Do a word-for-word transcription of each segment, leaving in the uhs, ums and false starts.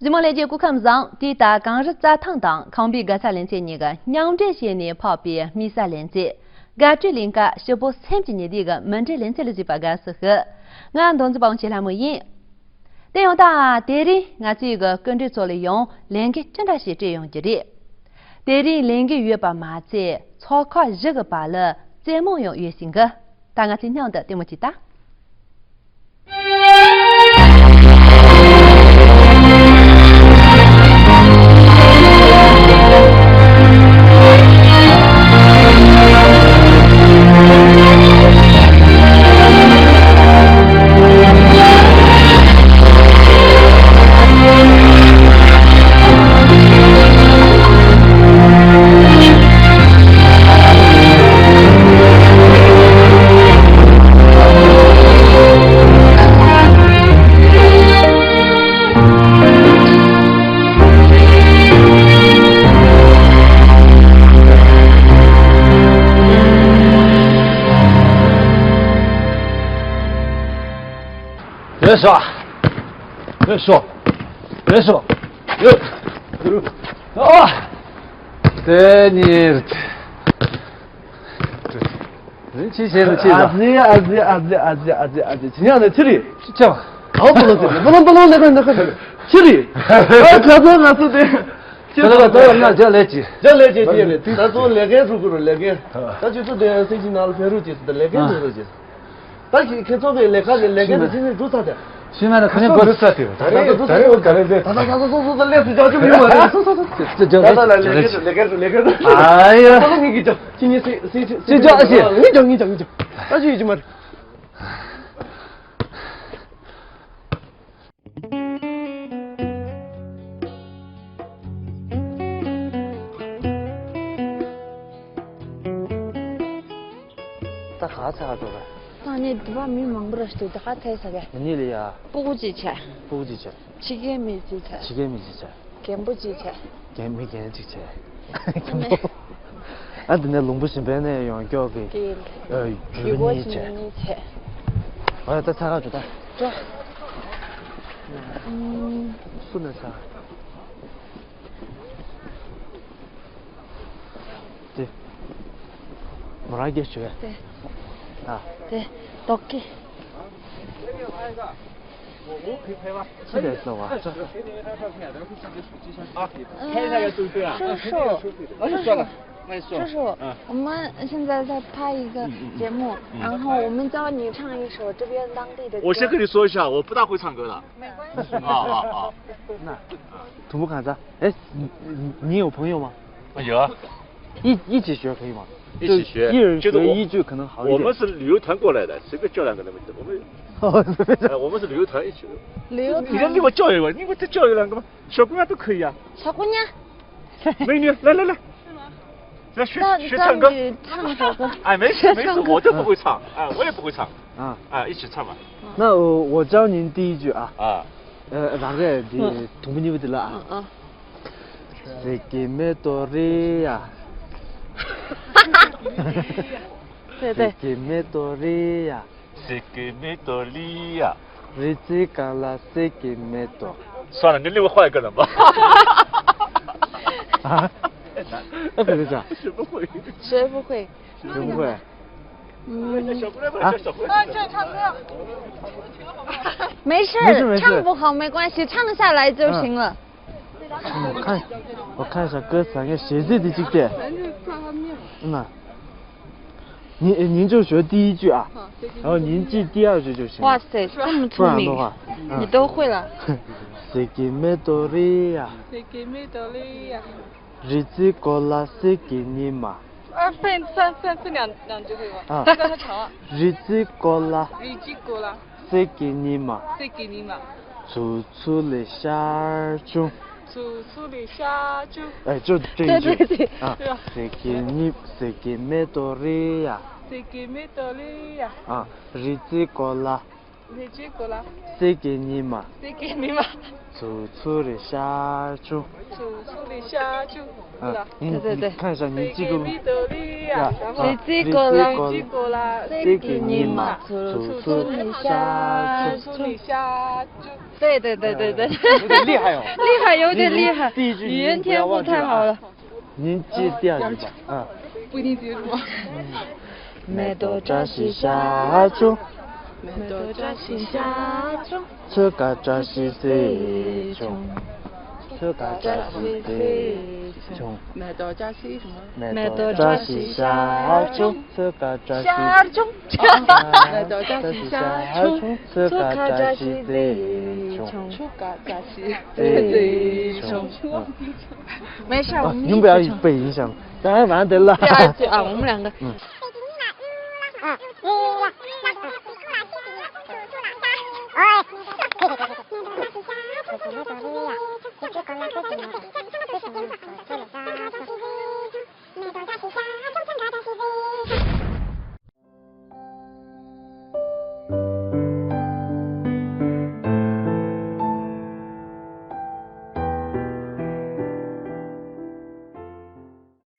གཟིགས་མོ་ལྷན་རྒྱས་སྐུ་ཁམས་བཟང་། དེ་ལྟར་གངས་རི་རྩྭ་ཐང་དང་ཁམས་པའི་དགའ་ས་ལེ་ཚན་གཉིས་ཀྱིས་མཉམ་འབྲེལ་བྱས་ནས་ཕབ་པའི་དམིགས་བསལ་ལེ་ཚན། དགའ་སྤྲོའི་གླིང་ག་སྐྱིད་པོ་སེམས་ཀྱི་ཉི་ཟླའི་གི་མུ་འབྲེལ་ལེ་ཚན་ལ་གཟིགས་པར་དགའ་བསུ་ཞུ། ང་མདོ་འཛིན་པ་ཝང་ཆེ་ལྷ་མོ་ཡིན། དེ་ཡང་ད་དེ་རིང་ང་ཚོའི་གི་སྐུ་མགྲོན་ཚོ་ལ་ཡང་ལས་འགན་ཅི་འདྲ་ཞིག་སྤྲད་ཡོང་གི་རེད། དེ་རིང་ལས་འགན་ཡོད་པ་མ་ཚད་ཚོགས་ཁག་བཞི་གི་བར་ལ་རྩེད་མོ་ཡང་ཡོད་ཟིན་གི། ད་ང་ཚོས་མཉམ་དུ་ལྟད་མོ་བྱེད་ད། ལེགས་སོ། ལེགས་སོ། ལེགས་སོ། ཡོད། ཨ། དེ་ནི། ཅི་བྱས་ནས་ཅི་ལ། ཨ་ཙི་ཨ་ཙི་ཨ་ཙི་ཨ་ཙི་ཨ་ཙི། ཅི་ཡང་ནས་ཅི་རེད། ཅི་བྱ། ཨའོ་པོ་ལོ་ཟེར། པོ་ལོ་པོ་ལོ་ལེ་ཁ་ལེ་ཁ། ཅི་རེད། ཨ་ཁ་ཚ་ང་ཚོ་དེ། ཅི་ལ་ལ་ད་ང་རྒྱ་ལས་ཅི། རྒྱ་ལས་ཅི་ཅི་རེད། ད་ཚོ་ལས་ཀའི་ཧྲུ་གུ་རུ་ལས་ཀའི། ད་ཅི་ཚོ་དེ་སེམས་ཅན་ནང་ལ་ཕེབས་རོགས་ཅེས་སུ་ད་ལས་ཀའི་ལས་རོགས་ཅེས། ད་ཅི་ཁྱེད་ཚོ་གི་ལས་ཀ་གི་ལས་ཀའི་དེ་ཅི་ནས་འགྲོ་ཚར་ཏེ། ཤི་མ་ན་ཁ་ནས་འགོ་ས་དེ། ད་རེ་ད་རེ་ག་རེ་ཟེར། ད་ད་ད་ད་ད་ལས་སུ་ཅག་ཅུ་ཡོད་མ་རེད། ད་ད་ལས་ཀའི་ལས་ཀའི་ལས་ཀའི། ཨ་ཡ། ད་ད་ངེད་ཀྱི་ཅག་ཅི་ཉེ་སི་སི་སི་ཅག་ཨ་ཤི། ངེད་ཅག་ངེད་ཅག་ངེད་ཅག་ད་ཅི་ཡོད་ཅི་མ་རེད། ད་ག་ཚ་ག་འགྲོ་ར། ད་ནས་འདི་པ་མི་མང་པོ་ར་ཞིག་འདུག་ད་ག་ཚ་ས་ག་ནི་ལ་ཡ། སྤུ་གུ་ཅིག་བྱས། སྤུ་གུ་ཅིག་བྱས། ཕྱི་རྒྱལ་མི་ཅིག་བྱས། ཕྱི་རྒྱལ་མི་ཅིག་བྱས། རྒན་པོ་ཅིག་བྱས། རྒན་མི་རྒན་ཅིག་བྱས། རྒན་པོ། ཨ་འདི་ནས་ལུང་པ་གཞན་པའི་ནས་ཡོང་མགྱོགས་ཀྱི། ཀྱི། ཨ་ཡུལ་གྱི་གོ་ཉིད་བྱས། ཉིད་བྱས། ཨ་ཡ་ད་ཚ་ག་འགྲོ་ད། འགྲོ། ཨུམ། སུ་ནས་ཚ། དེ། མོ་རང་སྐད་ཞུ་བས། དེ། ཨ། དེ། རྡོག་གི། ཅི་ལས་སླ་བ། 拍一下要注意对啊。 叔叔。 叔叔，嗯。 我们现在在拍一个节目，嗯，嗯，嗯。 然后我们教你唱一首这边当地的歌。 我先跟你说一下，我不大会唱歌的。 没关系。 啊，啊，啊。 ན། དུམ་བུ་གང་ཚ། ཨེ། 你你有朋友吗？ 有啊。 一一起学可以吗？ 一起学。 就一人学一句可能好一点。 我们是旅游团过来的，随便叫两个人，我们。 哎，我们是旅游团一起的。 旅游团。 你让你给我叫一个，你给我再叫一两个嘛，小姑娘都可以啊。 小姑娘。 美女，来来来。 来学学唱歌。 那那你唱首歌。 哎，没事没事，学唱歌。 我都不会唱，哎，我也不会唱。 啊。 哎，一起唱吧。 那我我教您第一句啊。 啊。 呃，རང་གི་འདི། 嗯。 དུམ་བུ་གཉིས་པ་འདི་ལ་ཨ། 嗯，嗯。 ཟེར་གི་མེད་དོ་རེད་ཡ། 对，对。 ཟེར་གི་མེད་དོ་རེད་ཡ། ཟེར་གི་མེད་དོ་རེད་ཡ། རི་རྩེ་གང་ལ་ཟེར་གི་མེད་དོ། 算了，你另外换一个人吧。 ཨ། ཨ་ཕེ་ཕེ་ཅག 学不会。 学不会。 学不会。 嗯。 啊？ 没事，没事，没事。 唱不好没关系，唱下来就行了。 嗯。 我看，我看一下歌词啊，应该写字的这个。 嗯呐。 您您就学第一句啊，好，谢谢。 然后您记第二句就行了。 哇塞，这么聪明。 不然的话，嗯。 你都会了。 ཟེར་གི་མེད་དོ་རེད་ཡ། 谁给没道理呀？ རི་རྩེ་སྐོར་ལ་ཟེར་གི་ཉི་མ། 啊，分分分分两两句可以吗？ 啊。 这个太长了。 རི་རྩེ་སྐོར་ལ། 日记过了。 ཟེར་གི་ཉི་མ། 谁给你嘛？ ཚུར་ཚུར་ལས་ཤར་བྱུང་། 粗粗的下就。 哎，就这一句。 对对对。 啊。 对啊。 ཟེར་གི་ཉི་ཟེར་གི་མེད་དོ་རེད་ཡ། 谁给没道理呀？ 啊。 རི་རྩེ་སྐོར་ལ། 日记过了。 ཟེར་གི་ཉི་མ། 谁给你嘛？ ཚུར་ཚུར་ལས་ཤར་བྱུང་། 粗粗的下就。 啊，是吧？ 嗯，对对对。 你看一下，你记住了吗？ 谁给没道理呀？ 呀。 然后。 啊。 རི་རྩེ་སྐོར་ལ། 日记过了。 ཟེར་གི་ཉི་མ། 粗粗的下就。 粗粗的下就。对对对对对，有点厉害哦。厉害，有点厉害，第一句语言天赋太好了。您这第二句吧，啊。不一定接住。མེ་ཏོག་བཀྲ་ཤིས་ཤར་བྱུང་། མེ་ཏོག་བཀྲ་ཤིས་ཤར་བྱུང་། ཚོད་དཀར་བཀྲ་ཤིས་བརྩེགས་བྱུང་། ཚོད་དཀར་བཀྲ་ཤིས་བརྩེགས་བྱུང་། མེ་ཏོག་བཀྲ་ཤིས་བྱུང་། མེ་ཏོག་བཀྲ་ཤིས་ཤར་བྱུང་། ཚོད་དཀར་བཀྲ་ཤིས་ཤར་བྱུང་། མེ་ཏོག་བཀྲ་ཤིས་ཤར་བྱུང་། ཚོད་དཀར་བཀྲ་ཤིས་བརྩེགས་བྱུང་། ཚོད་དཀར་བཀྲ་ཤིས་བརྩེགས་བྱུང་། 没事儿，我们一起唱。你们不要背影响，当然反正得了。对，而且啊，我们两个。嗯。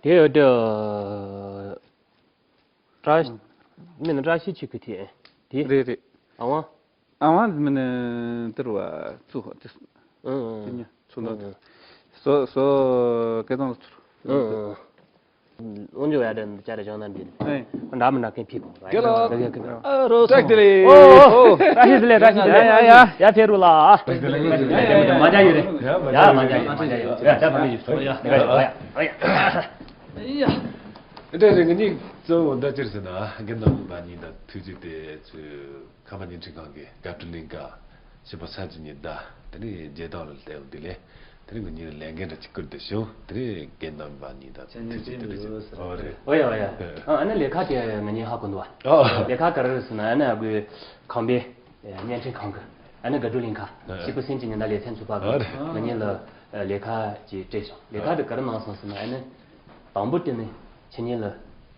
དེ་ཡོད་དེ། བཀྲ་ཤིས། མིན་ན་བཀྲ་ཤིས་ཆོས་སྐྱིད་དེ། དེ། རེད་རེད། ཨ་ཝང་། ཨ་ཝང་མིན་ན་དེ་རུ་བ་ཚུ་ཧོ་དེ། ཨང་ཨང་། དེ་ཉ་ཚུ་ལོ་དེ། སོ་སོ་སྐལ་བཟང་ཚུ། ཨང་ཨང་། དབང་ཆུ་ཡ་དེ་ཅ་རེ་བྱང་ན་འདི། ཨེ། འདྲ་མི་འདྲ་མཁན་ཕི་གོ། དགེ་ལགས། ཨོ། བཀྲ་ཤིས་བདེ་ལེགས། བཀྲ་ཤིས་བདེ་ལེགས། ཡ་ཡ་ཡ། ཡ་ཕེ་རུ་ལ། བཀྲ་ཤིས་བདེ་ལེགས། མ་འཇའ་ཡོད་རེད། ཡ་མ་འཇའ་ཡོད། མ་འཇའ་ཡོད། ཡ་ད་ཕ་མི་ཡོད། ཡ་ཡ་ཡ། ཡ། དེ་རིང་ངེད་གཉིས་གཙོ་བོ་འདི་ཅི་ཟེར་ན་རྒན་རྣམ་པ་གཉིས་དང་ཐུགས་རྗེ་དེ་ཚོས་ཁམས་པ་བརྙན་འཕྲིན་ཁང་གི་དགའ་སྤྲོ་གླིང་ག་ཞེས་པ་ས་བཅུ་གཉིས་ཟླ་དེ་ནི་རྒྱལ་ཐང་ལ་བལྟས་འོ་དེ་ལས་དེ་ནི་ངེད་གཉིས་ལས་འགན་འདྲ་ཅིག་བསྐུར་ཏེ་བྱུང་། དེ་ནི་རྒན་རྣམ་པ་གཉིས་དང་ཐུགས་རྗེ་དེ་འདྲ་ཅིག། ཨོ་རེད། ཨོ་ཡ་ཨོ་ཡ། ཨ་ནི་ལས་ཁ་དེ་ངེད་གཉིས་ཧ་གོ་འདུག་བ། ལས་ཁ་ག་རེ་རེད་ཟེར་ན་ཨ་ནི་ཨ་ཁུའི་ཁམས་པའི་བརྙན་འཕྲིན་ཁང་གི་ཨ་ནི་དགའ་སྤྲོ་གླིང་ག་ཞེས་པ་སེམས་ཀྱི་ཉི་ཟླ་ལེ་ཚན་ཚོགས་པ་གི་ངེད་གཉིས་ལ་ལས་ཁ་ཅིག་སྤྲད་བྱུང་། ལས་ཁ་དེ་ག་རེ་གནང་སོང་ཟེར་ན་ཨ་ནི། དང་པོ་དེ་ནི་ཁྱེད་གཉིས་ལ་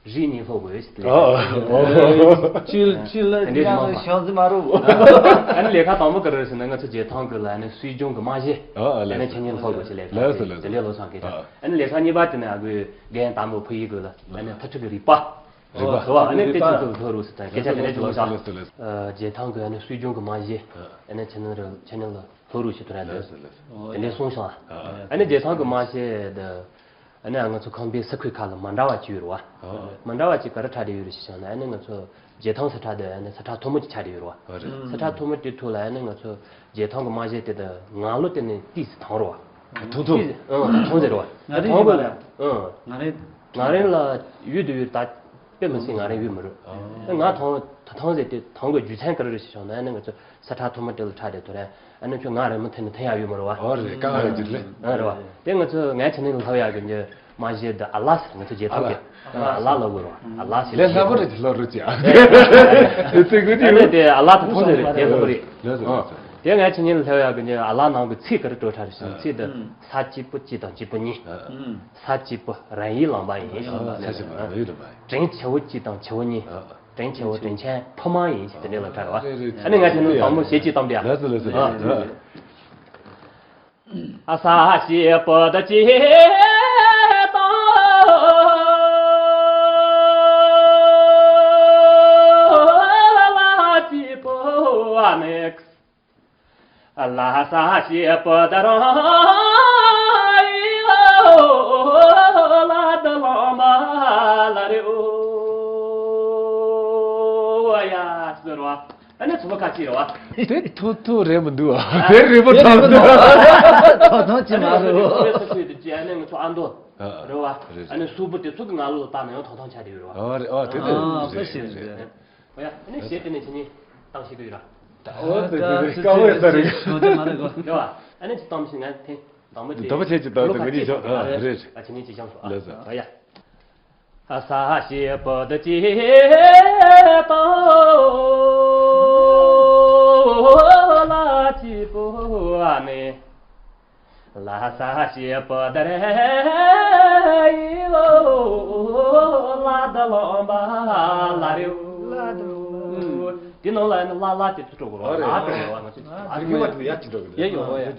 རིགས་གཉིས་སློབ་དགོས་ཞེས་ལས་ཀ་ཅི་ཅི་ལ་དེ་འདྲའི་ཡང་ཞིག་མ་ཤོང་ཟི་མ་རུ། ཨ་ནི་ལས་ཀ་དང་པོ་ག་རེ་རེད་ཟེར་ན་ང་ཚོ་རྒྱལ་ཐང་གི་ལ་ནི་སྲིད་སྐྱོང་གི་རྨང་གཞི། ཨ་ནི་ཁྱེད་གཉིས་ལ་སློབ་དགོས་ཞེས་ལས་ཀ་དེ་འདྲའི་ལོ་སང་གི། ཨ་ནི་ལས་ཀ་གཉིས་པ་དེ་ནི་ཨ་ཁུའི་རྒན་དར་མོ་ཕུ་ཡིས་གི་ལ་ཨ་ནི་ཐ་ཕྲུག་གི་རིག་པ། རིག་པ། ཨ་ནི་དེ་ཚོ་ཚོ་ལྷོ་རུ་སི་ཐན་སྐད་ཆ་དེ་འདྲའི་ལོ་སང་། རྒྱལ་ཐང་གི་ཨ་ནི་སྲིད་སྐྱོང་གི་རྨང་གཞི། ཨ་ནི་ཁྱེད་གཉིས་ལ་ལྷོ་རུ་ཞིག་ཐོན་ར་དེ་འདྲའི་གསུངས་ཤོག་ཨ་ནི་རྒྱལ་ཐང་གི་རྨང་གཞི་དེ། ཨ་ནི་ང་ཚོ་ཁམས་པའི་ས་ཁུལ་ཁག་ལ་མ་འདྲ་བ་ཅིག་ཡོད་རེད་བ། མ་འདྲ་བ་ཅིག་ག་རེ་ཆགས་བསྡད་ཡོད་རེད་ཞེས་བྱས་ན་ཨ་ནི་ང་ཚོ་རྒྱལ་ཐང་ས་ཁྲ་དེ་ཨ་ནི་ས་ཁྲ་ཐོག་མ་ཅིག་ཆགས་བསྡད་ཡོད་རེད་བ། ས་ཁྲ་ཐོག་མ་དེ་ཐོག་ལ་ཨ་ནི་ང་ཚོ་རྒྱལ་ཐང་གི་རྨང་གཞི་དེ་དང་ངང་ལོ་དེ་ནི་ཏིས་སི་ཐང་རེད་བ། ཐུང་ཐུང་། ཏིས་སི་ཨང་ཐུང་ཟེར་བ། ང་རེ་ཐང་གི་ཡིན་པ་ལ་ཨང་། ང་རེ་ང་རེ་ལ་ཡོད་དུ་ཡོད་ད་དཔེ་མི་སྲིད་ང་རེ་ཡོད་མི་རུང་། ང་ཐང་ད་ཐང་ཟེར་དེ་ཐང་གི་རྒྱུ་མཚན་ག་རེ་རེད་ཞེས་བྱས་ན་ཨ་ནི་ང་ཚོ་ས་ཁྲ་ཐོག་མ་དེ་ལ་ཆགས་བསྡད་དོ་རེད། ཨ་ནི་ཁྱོད་ང་རེ་མི་འཐེན་ནི་འཐེན་ཡག་ཡོད་མ་རེད་བ། ཨོ་རེད་ཀ་ང་རེ་ཅིག་ལེ། ཨ་རེད་བ། དེ་ང་ཚོ་ངའི་ཆ་ནས་ལྷབ་ཡག་གི་འདི་མ་གཞི་འདི་ཨ་ལ་ཟེར་ང་ཚོ་རྒྱལ་ཐང་གི་ཨ་ལ་ལ་གོ་རེད་བ། ཨ་ལ་ཟེར་ལེ་ལྷ་མོ་རེ་ཅིག་ལོ་རུ་ཅིག་ཨ། དེ་ཚེ་གུ་ཨ་ནི་དེ་ཨ་ལ་ད་ཐོང་ཟེར་རེད་དེ་ལྷ་མོ་རེད། ལེ་ཟེར་ཨ། ལེ་ཟེར། དེ་ངའི་ཆ་ནས་ལྷབ་ཡག་གི་འདི་ཨ་ལ་ནང་གི་ཚིག་ག་རེ་བྲོ་ཁྲ་རེད་ཟེར་ན་ཚིག་འདི་ས་གཅིག་པུ་གཅིག་དང་གཅིག་པུ་གཉིས། ས་གཅིག་པུ་རང་ཡུལ་ལངས་པ་ཡིན། ས་གཅིག་པུ་རང་ཡུལ་ལངས་པ་ཡིན། དྲིན་ཆེ་བོ་གཅིག་དང་ཆེ་བོ་གཉིས། དྲིན་ཆེ་བོ་དྲིན་ཆེན་ཕ་མ་ཡིན་ཞེས་དེ་འདྲའི་ལབ་ཚར་བ། ཨ་ནི་ང་ཚོ་ནི་དང་པོ་གཞས་གཅིག་བཏང་པ་ཡ། ལགས་སོ་ལགས་སོ་ལགས་སོ། ཨ་ས་གཞས་པོ་ད་གཅིག་བཏང་ལ་གཅིག་པོ་ཨ་ནི། ལྷ་ས་གཞས་པོ་ད་རང་ཡིན་ལ་ད་ལོང་མ་ལ་རེ་ཨོ་ཡ་ཟེར་བ། ཨ་ནི་ཚོ་བ་ཁ་ཅིག་རེད་བ། དེ་ཐུང་ཐུང་རེད་མི་འདུག་ཨ། དེ་རེད་པོ་ཐང་ཐང་ཐང་ཐང་ཅི་མ་རེད། ཨ་ནི་ང་ཚོ་ཨ་མདོ་རེད་བ། ཨ་ནི་སུ་བུ་དེ་ཚོ་གི་ང་ལོ་ལ་བལྟས་ན་ཡང་ཐང་ཐང་ཆགས་བསྡད་ཡོད་རེད་བ། ཨ་རེད་ཨ་དེ་དེ་ཨ་ཨ་ཤེས་རེད། ཨོ་ཡ། ཨ་ནི་གཞས་དེ་ནས་ཁྱེད་གཉིས་བཏང་ཤེས་ཀྱི་ཡོད་ར། ཨོ་དེ་དེ་དེ་དཀའ་བའི་ས་རེད། རེད་བ། ཨ་ནི་ཅི་བཏང་ཞིག་ང་དེ་དང་པོ་དེ་དོ་པ་ཆེ་ཅིག་བཏང་དེ་ངེད་གཉིས་ཤོག་ཨ་རེད་རེད། ཨ་ཁྱེད་གཉིས་ཅིག་བཞེངས་སོང་ཨ། ལགས་སོ། ཨོ་ཡ། ཨ་ས་གཞས་པོ་དེ་གཅིག་བཏང་ལ་གཅིག་པོ་ཨ་ནི། ལྷ་ས་གཞས་པོ་དེ་རེད་ལ་ད་ལོང་པ་ལ་རེ་ལ་ད་ལོང་། དེ་ནང་ལ་ནི་ལ་ལ་དེ་ཚུར་འགྲོ་དགོས་རེད་བ། ལ་འགྲོ་དགོས་རེད་བ། ང་ཚོ་ཨ་རིག་མ་དེ་ཡ་ཅི་འགྲོ་གི་ཡ་ཡོང་བ་ཡ།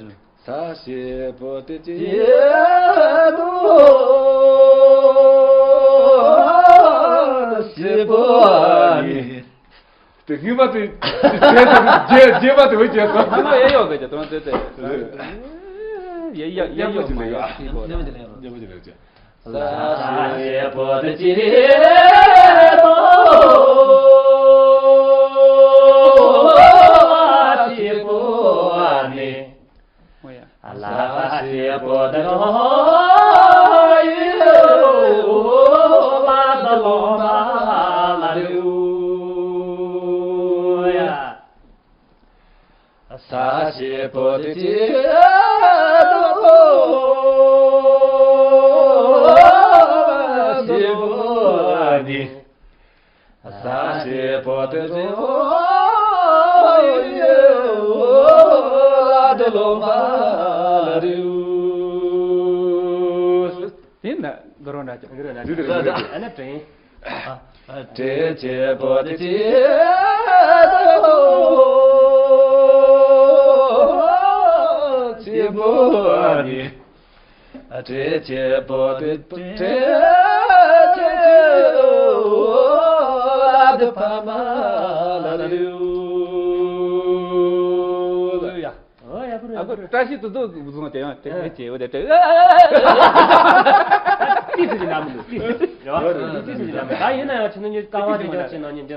ས་གཞས་པོ་དེ་གཅིག་བཏང་གཞས་པོ་ཨ་ནི། དེ་སྔོན་མ་དེ་རྗེས་རྗེས་མ་དེ་འོ་བྱས་སོང་། ཐ་མ་ཡེ་ཡོག་གི་དོན་དེ་དེ་ཡེ་ཡེ་ཡེ་ཡོག་མ་ཡོད་ཤི་བོ། ཉམས་པོ་ཅིག་ལས་ཅི། དེ་ན་ག་རོ་འདྲ་ཅིག་ཨ་ནི་དྲན། ཨོ་ཡ། ཨ་ཁུ་བཀྲ་ཤིས་དུ་དུ་བཟུང་དེ་ཡང་དེ་ཨེ་བྱེད་འོ་དེ་དེ། ཏི་སི་ལ་མི་འདུག་ཏི་སི། ཡོད་རེད། ཏི་སི་ལ་མི་འདུག་ད་ཡིན་ན་ཡང་ཕྱི་ནང་གཉིས་ཀ་བ་དེ་འཇོག་ཕྱི་ནང་གཉིས་འདི་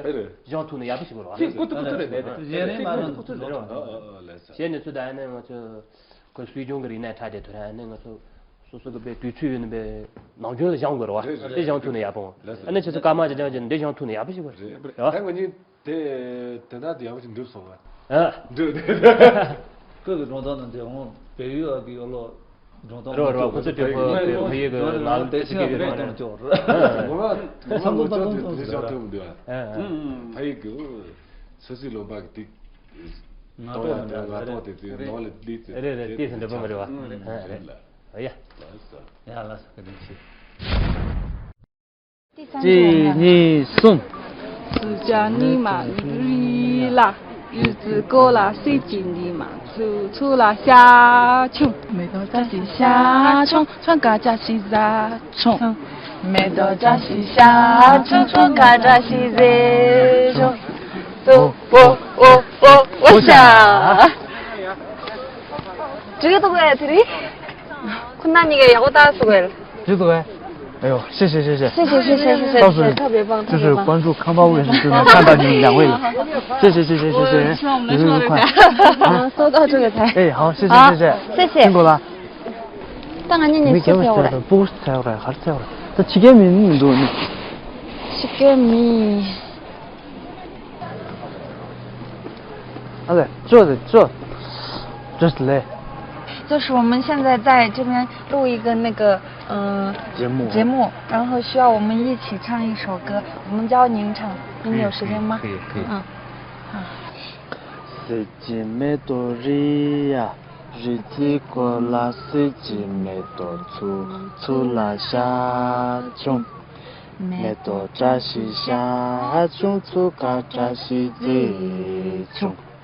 གཞུང་ཐུག་ནས་ཡག་པོ་ཞིག་དགོས་རེད་བ། ཅིག་ཀུ་ཏུ་ཀུ་ཏུ་རེད་མེད་དེ། གཞན་རིགས་མ་རང་ཀུ་ཏུ་རེད་བ། གཞན་ནས་ཚུལ་ད་ཡིན་ན་ང་ཚོ་ཁོ་སྲིད་སྐྱོང་གི་རིག་གནས་ཁྲ་དེ་ཐོན་ཡིན་ན་ང་ཚོ་སོ་སོ་གི་པའི་དུས་ཚོད་ཡོད་ན་པའི་ནམ་རྒྱུན་ལ་སྦྱང་དགོས་རེད་བ། དེ་སྦྱང་ཐུབ་ན་ཡག་པོ། ཨ་ནི་ཁྱེད་ཚོ་ཀ་མ་ཅིག་སྦྱང་བྱས་ན་འདི་སྦྱང་ཐུབ་ན་ཡག་པོ་ཞིག་རེད། ད་ང་གཉིས། དེ་དེ་ལྟར་དུ་ཡག་པོ་ཞིག་འགྲུབ་སོང་བ། ཨ། འགྲུབ་དེ། ཁོས་ཀྱི་སྒྲུང་དག་ནང་དེ་འོང་བལ་ཡུལ་ཨ་གི་ཡོ་ལོ་སྒྲུང་དག་རོ་རོ་ཁོ་ཚོ་དེ་ཁོ་དེ་ཕ་ཡུལ་གྱི་ནང་དེ་ཆི་གི་རེད་མ་རེད། ངོ་མ་ངོ་མ་ལོ་ཅོག་དེ་དེ་ཤོག་ཐུབ་འདུག་ཨ། ཕ་ཡུལ་གྱི་སོ་སོའི་ལོ་པ་གི་དེ་ང་ཏོག་ལ་ང་ཏོག་དེ་དེ་ནོ་ལ་དེ་དེ་རེད་རེད། དེ་དེ་འདྲ་པོ་མ་རེད་བ། ཨ་རེད། ཡ་ལ་སོ་གི་དེ་ཆི། གཅིག་གཉིས་གསུམ། སུ་ཇ་ནི་མ་རི་ལ། ཡུ་ཙི་ཀོ་ལ་སི་ཅི་ནི་མ་ཚུ་ཚུ་ལ་ཤ་ཆུང་། མེ་ཏོག་བཀྲ་ཤིས་ཤ་ཆུང་ཆུང་ཀ་བཀྲ་ཤིས་ཟ་ཆུང་། མེ་ཏོག་བཀྲ་ཤིས་ཤ་ཆུང་ཆུང་ཀ་བཀྲ་ཤིས་ཟེ་ཆུང་། ཨོ་ཨོ་ཨོ་ཨོ་ཨོ་ཤ། འགྲིག་འདུག་གས་དེ་རིང་། ཁོ་ན་གཉིས་ཀས་ཡག་པོ་ལྟ་སོང་གས། འགྲིག་འདུག་གས།哎呦，谢谢谢谢。谢谢谢谢谢谢。告诉你，谢谢谢谢。就是关注康巴乌人民志愿，看到你们两位了。谢谢谢谢谢谢。有没有什么快？啊，收到这个才。哎，好，谢谢谢谢。谢谢。辛苦了。当然你你给我吃掉了。不是吃掉了，还是吃掉了。这七千米你都。七千米。 好嘞，坐着坐，就是嘞。就是我们现在在这边录一个那个，嗯、节目。节目，然后需要我们一起唱一首歌，我们教您唱，您有时间吗？可以可以可以。嗯，好。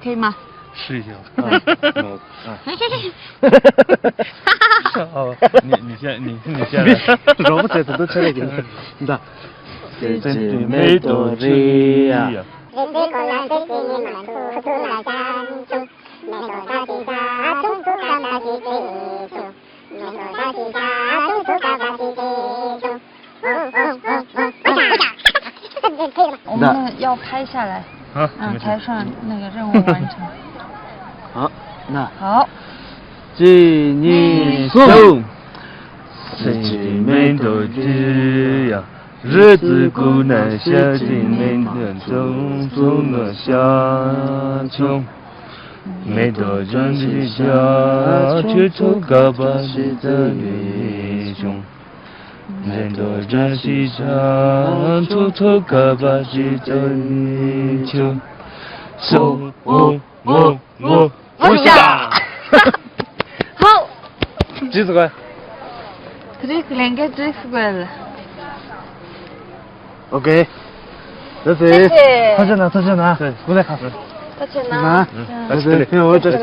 可以吗？试一下。嗯，嗯。哦，你你先你你先来。 我们要拍下来，啊，嗯，才算那个任务完成。好，那好。 གཅིག་གཉིས་གསུམ། ཨོ་ཡ། ཧའོ། ཇི་ཟེར་ག་དེ་རིང་གི་ལས་འགན་ཇི་ཟེར་ག་ཨོ་ཀེ། ད་ཚེ། ཐག་ཆོད་ན་ཐག་ཆོད་ན། ཀུ་ལེ་ཁ། ཐག་ཆོད་ན། ད་ཚེ་ཧེ་འོ་ཅོ་ལེ།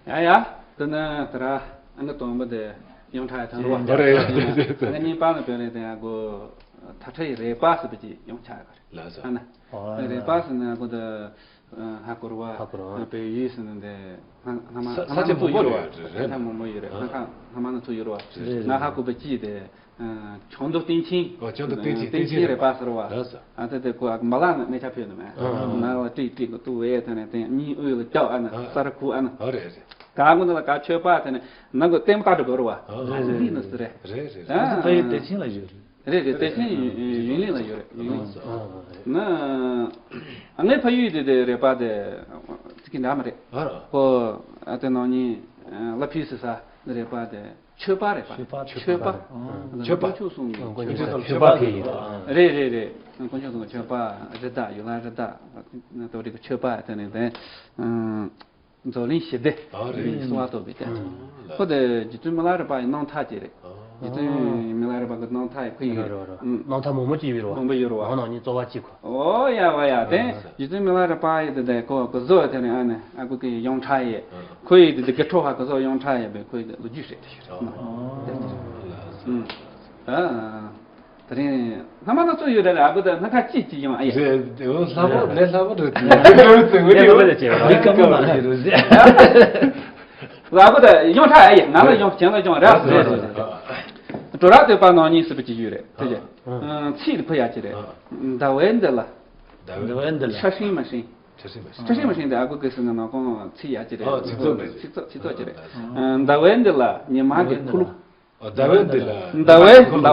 ཡ་ཡ། དེ་ནས་དེ་ར་ཨ་ནི་དང་པོ་དེ་ཡང་ཁྲ་ཡ་ཐང་རུ་བ། ཨ་ནི་གཉིས་པ་ནི་དཔོན་རིགས་དེ་ཡ་གོ། ཐ་ཁྲའི་རས་པ་ཟེར་བ་ཅིག་ཡོང་ཆགས་ཡོད་རེད། ལགས་སོ། ཨ་ན། ཨོ། རས་པ་ཟེར་ན་གོ་ད། ཧ་གོ་ར་བ། ཧ་གོ་ར་བ། བལ་ཡུལ་ཟེར་ན་འདི། སྣ་ས་མང་པོ་ཡོད་ར་བ། རེད། སྣ་མང་པོ་ཡོད་རེད། སྣ་ཁ་སྣ་མང་སྣ་ཚོགས་ཡོད་ར་བ། རེད། ང་ཧ་གོ་བ་ཅི་དེ། ཆང་མདོག་སྟེང་ཆེན། ཨོ། ཆང་མདོག་སྟེང་ཆེན། སྟེང་ཆེན་རས་པ་ཟེར་བ། ལགས་སོ། ཨ་ད་དེ་ཁོ་མ་ལག་ནས་གནས་ཆ་ཕེབས་ནི་མེད། ཨ། མ་ལག་ཏིག་ཏིག་གི་ཏུ་བས་དེ་ནས་དེ་གཉིས་དབུས་ལ་སྐྱོག་ཨ་ན། ཨ། ས་ར་ཁུ་ཨ་ན། ཨོ་རེད་རེད། ག་གོ་ན་ལ་ག་ཆོས་པ་དེ་ནས་ནང་གི་ལྟད་མོ་ལྟ་འགྲོ་དགོས་ར་བ། ཨོ། ཨ་ལི་ནི་སི་རེད། རེད་རེད། ཨ། ད་ཡོད་བདེ་ཆེན་ལ་ཡོད་རེད། རེད་རེད། བདེ་ཆེན་ཡུན་ཡུན་ལི་ལ་ཡོད་རེད། ཡུན་ལི། ཨ། ན། ཨ་ངའི་ཕ་ཡུལ་དེ་དེ་རས་པ་དེ་ཙི་གི་འདྲ་མ་རེད། ཨ་ར། ཁོ་ཨ་དེ་ནང་ཉིན་ལ་ཕི་སི་ས་རས་པ་དེ། ཆོས་པ་རེད་པ། ཆོས་པ། ཆོས་པ། ཆོས་པ། ཆོས་པ། དཀོན་མཆོག་གསུམ་གྱི། དཀོན་མཆོག་གསུམ་ཆོས་པ་ཁེལ་ཡིན། རེད་རེད་རེད། དཀོན་མཆོག་གསུམ་གྱི་ཆོས་པ། རི་དྭགས་ཡུལ་ལ་རི་དྭགས་དོ་རིགས་ཀྱི་ཆོས་པ་དེ་ནས་དེ། མཛོ་གླིང་ཞི་བདེ། ཨ་རེད། གསོལ་བ་གཏོད་པའི་དེ། ཁོ་དེ་རྗེ་བཙུན་མི་ལ་རས་པ་ཡི་སྣང་ཐག་ཅིག་རེད། རྗེ་བཙུན་མི་ལ་རས་པ་གི་སྣང་ཐག་ཡི་ཁོ་ཡི། རེད་རེད་རེད། སྣང་ཐག་མང་པོ་ཅིག་ཡོད་རེད་བ། མང་པོ་ཡོད་རེད་བ། ཨོ་ནང་ཉིད་གཙོ་བ་གཅིག་ཁོ། ཨོ་ཡ་བ་ཡ་དེ། རྗེ་བཙུན་མི་ལ་རས་པ་ཡི་དེ་དེ་ཁོ་གི་བཟོ་དེ་ནས་ཨ་ནི་ཨ་ཁུ་གི་ཡོངས་གྲགས་ཡི། ཁོ་ཡི་དེ་དེ་དགེ་ཕྲུག་ཧ་གི་བཟོ་ཡོངས་གྲགས་ཡི་བས་ཁོ་ཡི་དེ་ལོ་རྒྱུས་རེད། ཨ། དེ་རིང་སྣ་མང་སྣ་ཚོགས་ཡོད་རེད། ཨ་ཁུ་དེ་སྣ་ཁ་གཅིག་གཅིག་ཡོང་ཨ་ཡ། རེད། དེ་ལྷ་མོ་ལས་ལྷ་མོ་རེད། དེ་ལྷ་མོ་རེད། ལས་ལྷ་མོ་རེད། ཨ་ཁུ་དེ་ཡོངས་གྲགས་ཨ་ཡ། ང་ལ་ཡོང་ཁྱེད་ལ་ཡོང་རེད། རེད་རེད་རེད། བྲོ་ར་བཏོད་པ་ནང་ཉིད་ཟེར་བ་ཅིག་ཡོད་རེད། དེ་ཅི། ཚིག་དེ་ཕུ་ཡ་ཅི་རེད། ཟླ་བའི་འདི་ལ། ཟླ་བའི་འདི་ལ། ཁྲ་ཧྲིང་མ་ཧྲིང་། ཁྲ་ཧྲིང་མ་ཧྲིང་། ཁྲ་ཧྲིང་མ་ཧྲིང་དེ་ཨ་ཁུ་གི་ཟེར་ན་ནང་ཁོང་ཚིག་ཡ་ཅི་རེད། ཨ། ཚིག་ཚོགས་རེད། ཚིག་ཚོགས་ཚིག་ཚོགས་ཅི་རེད། ཟླ་བའི་འདི་ལ་ཉི་མ་གི་ཁུ་ལུ། ཟླ་བའི་འདི་ལ། ཟླ་བའི་ཟླ་བ།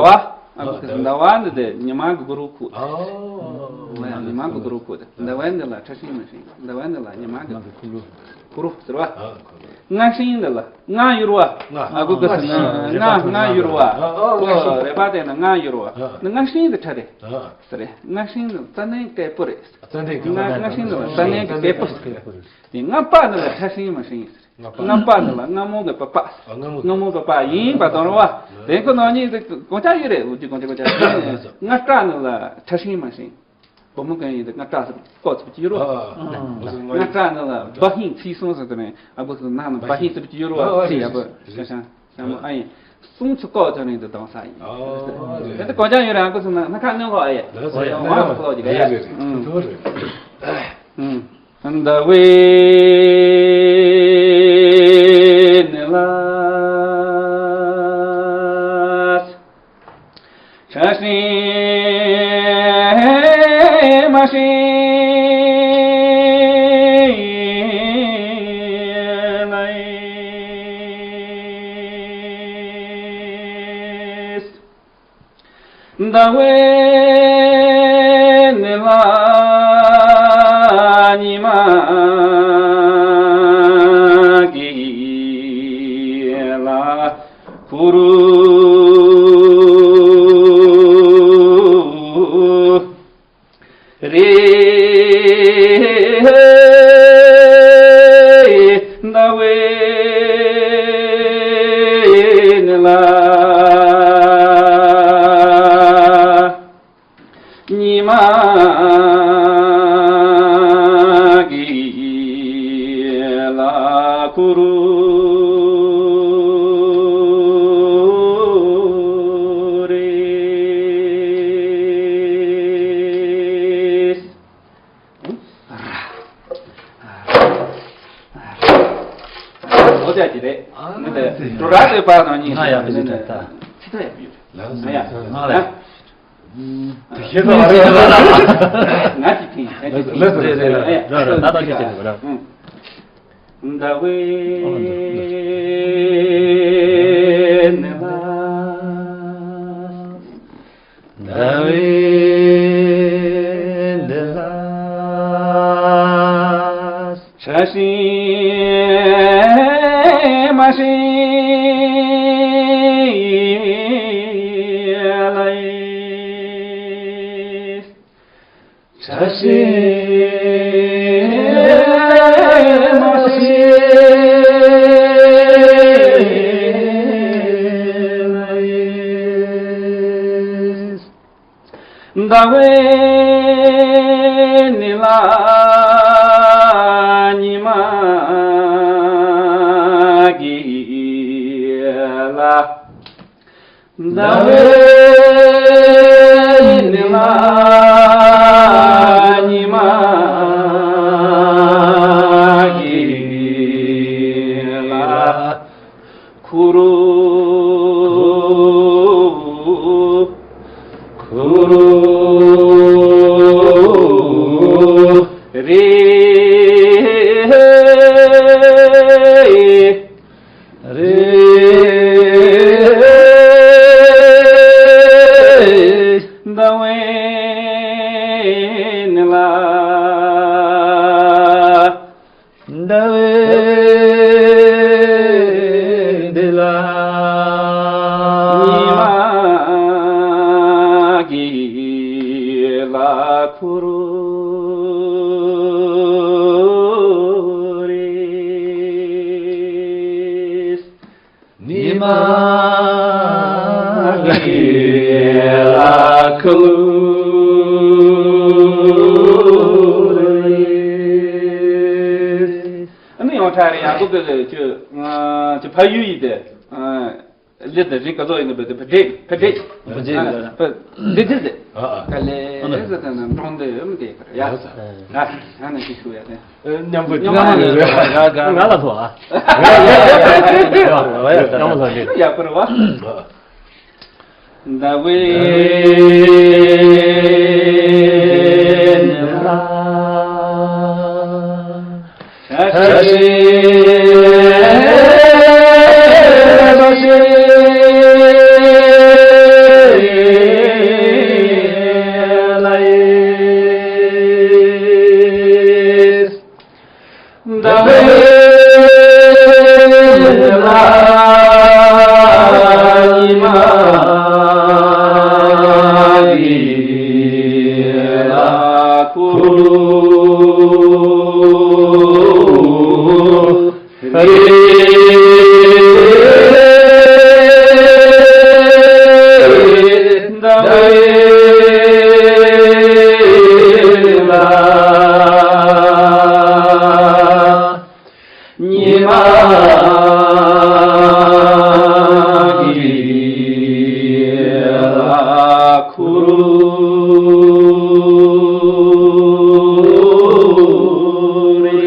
ཨ་ཁུ་གི་ཟླ་བ་འདི་དེ་ཉི་མ་གི་གུ་རུ་ཁུ། ཨ། ཉི་མ་གི་གུ་རུ་ཁུ་དེ། ཟླ་བའི་འདི་ལ་ཁྲ་ཧྲིང་མ་ཧྲིང་། ཟླ་བའི་འདི་ལ་ཉི་མ་གི་ཁུ་ལུ། གུ་རུ་ཟེར་བ། ཨ། གུ་རུ། རྔ་ཧྲིང་འདི་ལ། རྔ་ཡུར་བ། རྔ། ཨ་ཁུ་གི་ཟེར་ན་རྔ། རྔ་ཡུར་བ། ཨ། ཨོ་རས་པ་དེ་ན་རྔ་ཡུར་བ། ཨ། ནི་རྔ་ཧྲིང་དེ་ཁྲ་རེད། ཨ། ཟེར་རེད། རྔ་ཧྲིང་ནི་རྩ་ནས་སྐད་པོ་རེད། རྩ་ནས་སྐད་པོ། རྔ་རྔ་ཧྲིང་ནི་རྩ་ནས་སྐད་པོ་ཟེར། དེ་རྔ་པ་ནི་ལ་ཁྲ་ཧྲིང་མ་ཧྲིང་ཟེར། རྔ་པ། རྔ་པ་ནི་ལ་རྔ་མོང་གི་པ་པ། ཨ། རྔ་མོང་། རྔ་མོང་གི་པ་ཡིན་པ་དང་རེད་བ། དེ་ཁོ་ནང་ཉིད་དེ་གང་ཅག་ཡོད་རེད། འུ་ཅི་གང་ཅི་གང་ཅག་ཡོད་རེད། རྔ་སྐྲ་ནི་ལ་ཁྲ་ཧྲིང་མ་ཧྲིང་། བུ་མོ་གང་ཡིན་དེ་རྔ་སྐྲ་ཟེར་ཀོ་ཚུགས་ཀྱི་ཡོད་རེད་བ། ཨ། རྔ་སྐྲ་ནི་ལ་བ་ཧིང་ཚིག་སོང་ཟེར་དེ་ནས་ཨ་ཁུ་ཚོ་ནང་ན་བ་ཧིང་ཟེར་གྱི་ཡོད་རེད་བ། ཨ། ཚིག་ཡག་པོ་ཤ་ཤ། ཤ་མོ་ཨ་ཡིན། གསུང་ཚུལ་ལྐོག་ཅོ་ནས་འདི་གདམ་ས་ཡིན། ཨོ། དེ་ལྟ་གོ་ཅང་ཡོད་རེད། ཨ་ཁུ་ཚོ་ན་སྣ་ཁ་གནོན་ལོག་ཨ་ཡེ། ལགས་སོ། ཡ། ཡ། ཡ། ཡ། ཡ། ཡ། ཡ། ཡ། ཨུམ། ཟླ་བའི་ནི་ལ། ཁྲ་ཧྲིང་མ་ཧྲིང་ལ། ཟླ་བའི་ནི་ལ་ཉི་མ་གི་ལ་ཁུ་རུ་རེད། ཟླ་བའི་ནི་ལ་ཉི་མ་གི་ལ་ཁུ་རུ་རེད། ཨོ་ཅག་ཅི་རེད། ཨ། ང་དེ་འགྲོ་ར་དེ་པར་ནང་ཉིད་ང་ཡག་པོ་ཞིག་ད། ཚིག་ཐག་ཡག་པོ་ཡོད། ལགས་སོ། ང་ཡག་ང་ལ། དེ་ཤེས་ཚོད་མ་རེད། ང་ཅིག་ཕིང་། ང་ཅིག་ཕིང་། ལགས་སོ། ལགས་སོ། ལགས་སོ། ལགས་སོ། ད་ད་ཁྱེད་ཀྱིས་རེད་པ། ཟླ་བའི་ནི་ལ། ཟླ་བའི་ནི་ལ། ཁྲ་ཧྲིང་མ་ཧྲིང་ལ། ཁྲ་ཧྲིང་མ་ཧྲིང་ལ། ཟླ་བའི་ནི་ལ་ཉི་མ་གི་ལ། ཟླ་བའི་ ཉི་མ་གི་ལ་ཁུ་རུ་ཁུ་རུ་རེ། རེ། ཟླ་བའི་ནི་ལ། ཟླ་བའི་འདི་ལ། ཉི་མ་གི་ལ་ཁུ་རུ་རེ། ཉི་མ་གི་ལ་ཁུ་རུ་རེ། ཨ་ནི་ཡང་ཁྲ་རེ་ཡང་གོ་གི་ཆུ་ཆུ་ཕ་ཡུལ་ཡིན་ཏེ། ལི་དང་རི་ག་ཚོད་ཡིན་ནི་བེ་དེ་ཕ་འདྲེ་ཕ་འདྲེ། ཕ་འདྲེ་ཡིན་ལ། ཕ་འདྲེ་འདྲེ་ཟེར། ཨ་ཨ། ག་ལེ་ཨ་ནི་ཟེར་ད་ན་འབྲོང་དེ་ཨམ་དེ་ག་རེ་ཡ། ཡ་ཟེར། ཨ་ཡ་ན་ཅི་ཞུ་ཡ་དེ། མཉམ་པོ་མཉམ་པོ་ཡ་ག་ང་ལ་ཐོ་ཨ། ཡ་ཡ་ཡ་ཡ་ཡ་ཡ་ཡ་ཡ་ཡ་ཡ་ཡ་ཡ་ཡ་ཡ་ཡ་ཡ་ཡ་ཡ། ཟླ་བའི་ནི་ལ། ཆ་ཤས་མ་ཤེས་ལ་ཡིས། ཟླ་བའི་ལ་ཉི་མ་གི་ལ་ཁུ་རུ་རེ། ཟླ་བའི་ལ་ཉི་མ་གི་ལ་ཁུ་རུ་རེ།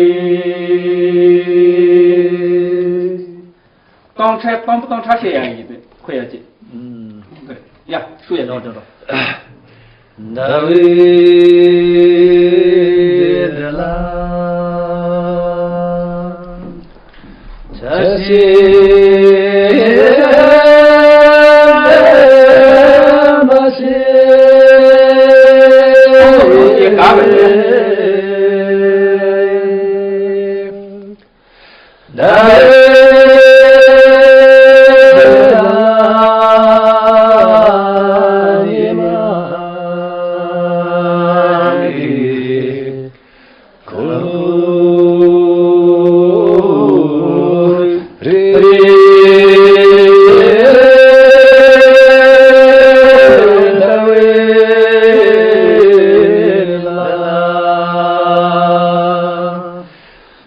སྟོང་ཕྲག་སྟོང་པོ་སྟོང་ཕྲག་བཤད་ཡ་ཡིན་ཏེ་ཁོ་ཡ་ཅི། ཡ་ཤུ་ཡ་ལོ་ལོ། ཟླ་བའི་འདི་ལ་ཆ་ཤས་མ་ཤེས་ཡི་ག་བ་ཡིན།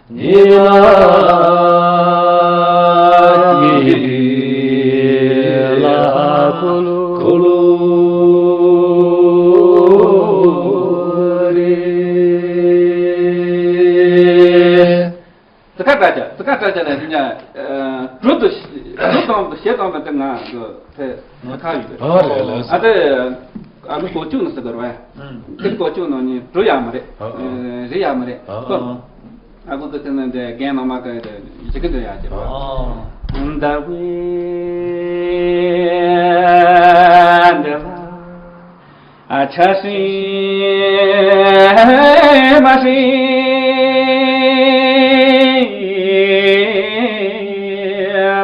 ཉི་མ་གི་ལ་ཁུ་རུ་རེ། ཙི་ཁ་ཏྲ་ཅ་ཙི་ཁ་ཏྲ་ཅ་ལ་ཉ་གྲུ་དུ་གྲུ་དང་དུ་ཞེ་དང་དུ་ང་དུ་ཕེ་ཁ་ཡོད། ཨ་རེད་ལགས། ཨ་དེ་ཨ་ནི་གོ་ཅུང་ནི་ཟེར་དོ་རེད་བ། ཨུམ། ཁྱེད་གོ་ཅུང་ནང་ནི་འགྲོ་ཡག་མ་རེད། ཨ་ཨ། རེད་ཡག་མ་རེད། ཨ་ཨ། ཨ་ཁོ་ཚོ་དེ་ནི་འདྲ་རྒན་ནང་མ་ག་ཡོད་ཡི་གེ་འདྲ་ཡག་ཅེས་པ། ཨ་ཨ། ཟླ་བའི་འདི་ལ་ཨ་ཆ་ཤས་མ་ཤེས་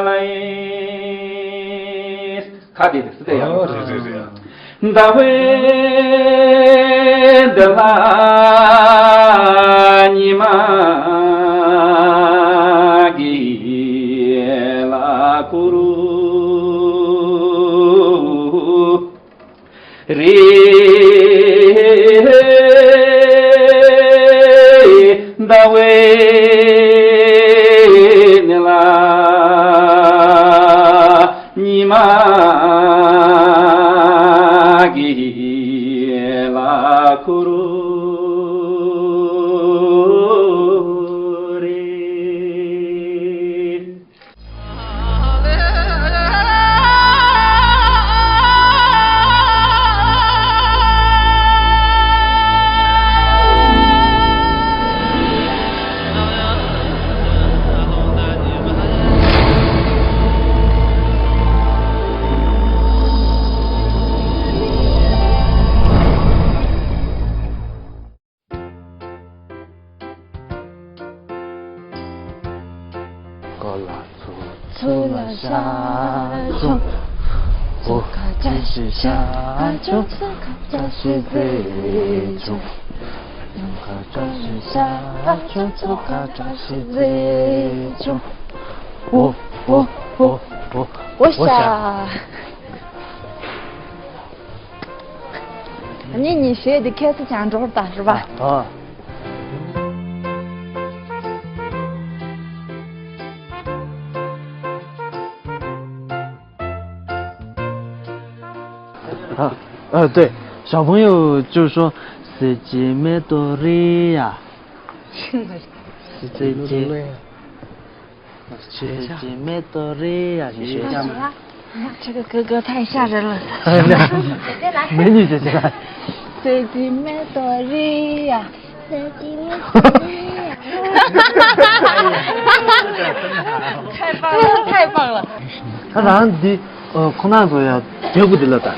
ལ་ཡིས། ཁ་དེ་རེད་སི་ཏེ་ཡང་། ཨོ་རེད་རེད་རེད། ཟླ་བའི་འདི་ལ་ཉི་མ་གི་ལ་ཁུ་རུ་རེ། ཟླ་བའི་ནི་ལ་ཉི་མ་གི་ ཀོ་ལ་ཚུགས། ཚུགས་ལ་ཤ་ཆུང་། ཚུགས་ཁ་བཀྲ་ཤིས་ཤ་ཆུང་། ཚུགས་ཁ་བཀྲ་ཤིས་རྩེ་ཆུང་། ཡོང་ཁ་བཀྲ་ཤིས་ཤ་ཆུང་། ཚུགས་ཁ་བཀྲ་ཤིས་རྩེ་ཆུང་། འོ་འོ་འོ་འོ། འོ་ཤ། གཉིས་གཉིས་བྱས་ཏེ་ཁ་སང་ཅང་འགྲོ་ད་རེད་པ། ཨ། ཨ། ཨ། 对，小朋友就说 ཟེར་གྱི་མེ་ཏོག་རེད་ཡ། ཟེར་གྱི་མེ་ཏོག་རེད་ཡ། 学校。这个哥哥太吓人了。美女姐姐来。 ཟེར་གྱི་མེ་ཏོག་རེད་ཡ། ཟེར་གྱི་མེ་ཏོག་རེད་ཡ། 太棒了，太棒了。 ད་རང་འདི་ཁོ་ན་ཚོ་ཡ་དེ་གུ་དེ་ལ་ད།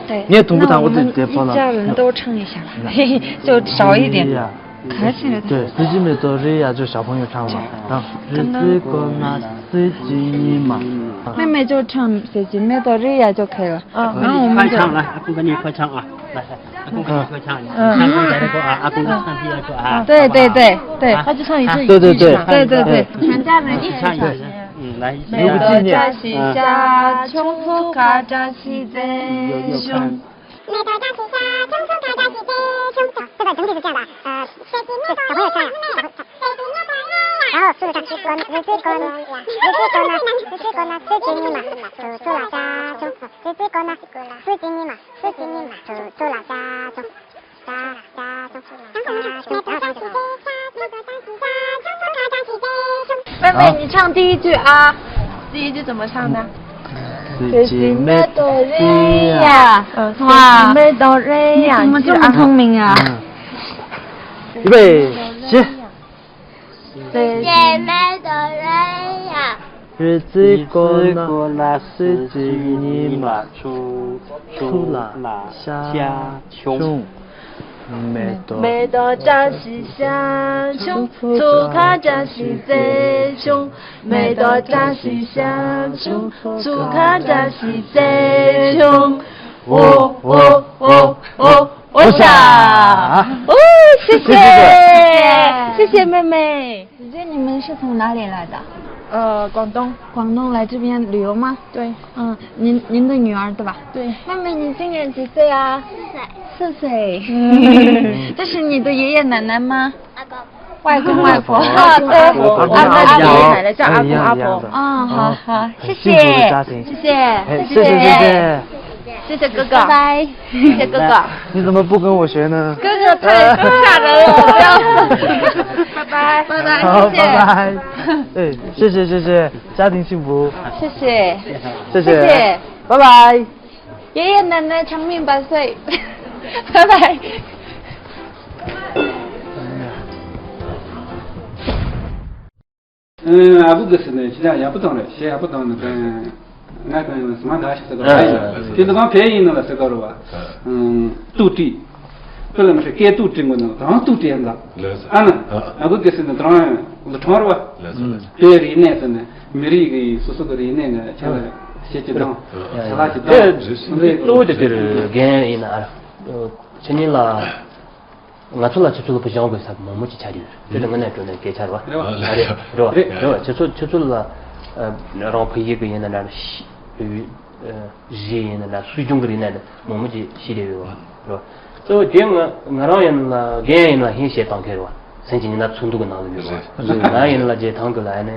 对， ངས་དུམ་བུ་དང་པོ་དེ་དེ་ཕོ་ལ། 那我们一家人都唱一下吧，就少一点。 对， ཟེར་གྱི་མེ་ཏོག་རེད་ཡ། 就小朋友唱吧。 ཟེར་གྱི་མེ་ཏོག་རེད་ཡ། 就可以了。 然后我们就 快唱，来，阿公跟你快唱啊，来，来，阿公跟你快唱，你唱歌才能够啊，阿公唱第二个啊。 对对对对。 他就唱一次，对对对。 对对对。 全家人一起唱。 嗯，来，一起唱。 这个整体是这样的，呃，小朋友唱呀，然后速度上去，妹妹，你唱第一句啊，第一句怎么唱的？ ཟེར་གྱི་མེ་ཏོག་རེད་ཡ། 哇，你怎么这么聪明啊？ 预备，起。 ཟེར་གྱི་མེ་ཏོག་རེད་ཡ། རི་རྩེ་ཀོ་ན་ཟེར་གྱི་ཉི་མ་ཆུང་། ཆུ་ལ་ཤ་ཆུང་། མེ་ཏོག་མེ་ཏོག་བཀྲ་ཤིས་ཤ་ཆུང་། ཚུགས་ཁ་བཀྲ་ཤིས་རྩེ་ཆུང་། 没多大西洋熊，苏卡扎西贼熊。喔喔喔喔喔啥？哦，谢谢，谢谢妹妹。姐姐，你们是从哪里来的？呃，广东。广东来这边旅游吗？对。嗯，您您的女儿对吧？对。妹妹，你今年几岁啊？四岁。四岁。这是你的爷爷奶奶吗？ 外公外婆。啊，对，阿公阿婆。奶奶叫阿公阿婆。啊，好好，谢谢，谢谢，谢谢，谢谢哥哥，拜拜，谢谢哥哥。你怎么不跟我学呢？哥哥太吓人了，我要，拜拜，拜拜，好，谢谢，拜拜。哎，谢谢谢谢，家庭幸福，谢谢，谢谢，谢谢，拜拜。 爷爷奶奶长命百岁，拜拜。 ཨ་ཁུ་གེ་སི་ནས་ཁྱེད་ཅག་ཡག་པོ་བཏང་རེད། གཞས་ཡག་པོ་བཏང་ནས་ཀན་ང་ཀན་ཡང་སི་མ་འདྲ་ཞིག་ཟེར་གོ་རེད། ཁྱེད་ཚོ་གང་བལ་ཡིན་ནོ་ལ་ཟེར་གོ་རེད་བ། ཏུའུ་ཀྲི། དཔེ་ལ་མི་ཧྲི་སྐད་ཏུའུ་ཀྲི་མགོ་ནོ་གང་ཏུའུ་ཀྲི་ཡང་འདུག་ཨ་ན། ཨ་ཁུ་གེ་སི་ནས་དྲང་ལ་དྲང་རེད་བ། བོད་རིག་གནས་ཟེར་ནས་མི་རིགས་ཀྱི་སོ་སོ་གི་རིག་གནས་ནས་ཁྱེད་ལ་གཞས་ཀྱི་དང་ཆ་ལག་ཀྱི་དང་། གཙོ་བོ་དེ་དེར་རྒན་ཡིན་ན་ཨ། ཆེ་ཉིན་ལ། ང་ཚོ་ལ་ཆུ་ཚོད་ལ་བུ་གཞང་དགོས་ས་མང་མོ་ཅིག་ཆགས་ཀྱི་ཡོད་རེད། དེ་ལ་དངོས་གནས་དྲང་གནས་སྐད་ཆ་རེད་བ། རེད་བ། རེད་བ། ཆུ་ཚོད་ཆུ་ཚོད་ལ་རང་བོད་ཡིག་གི་ཡིན་ན་འདྲ། གཞས་ཡིན་ན་འདྲ། སྲོལ་རྒྱུན་གི་རིག་གནས་མང་མོ་ཅིག་ཤེས་བསྡད་ཡོད་བ། རེད་བ། གཙོ་བོ་དེ་ང་ང་རང་ཡིན་ལ་རྒན་ཡིན་ལ་ཧིན་གཞས་བཏང་མཁན་རེད་བ། སེམས་ཀྱི་ཉི་ཟླ་ཚོགས་འདུ་གི་ནང་ལ་ཡོད་བ། ང་ཡིན་ལ་རྗེས་ཐང་གི་ལ་ཡ་ནས་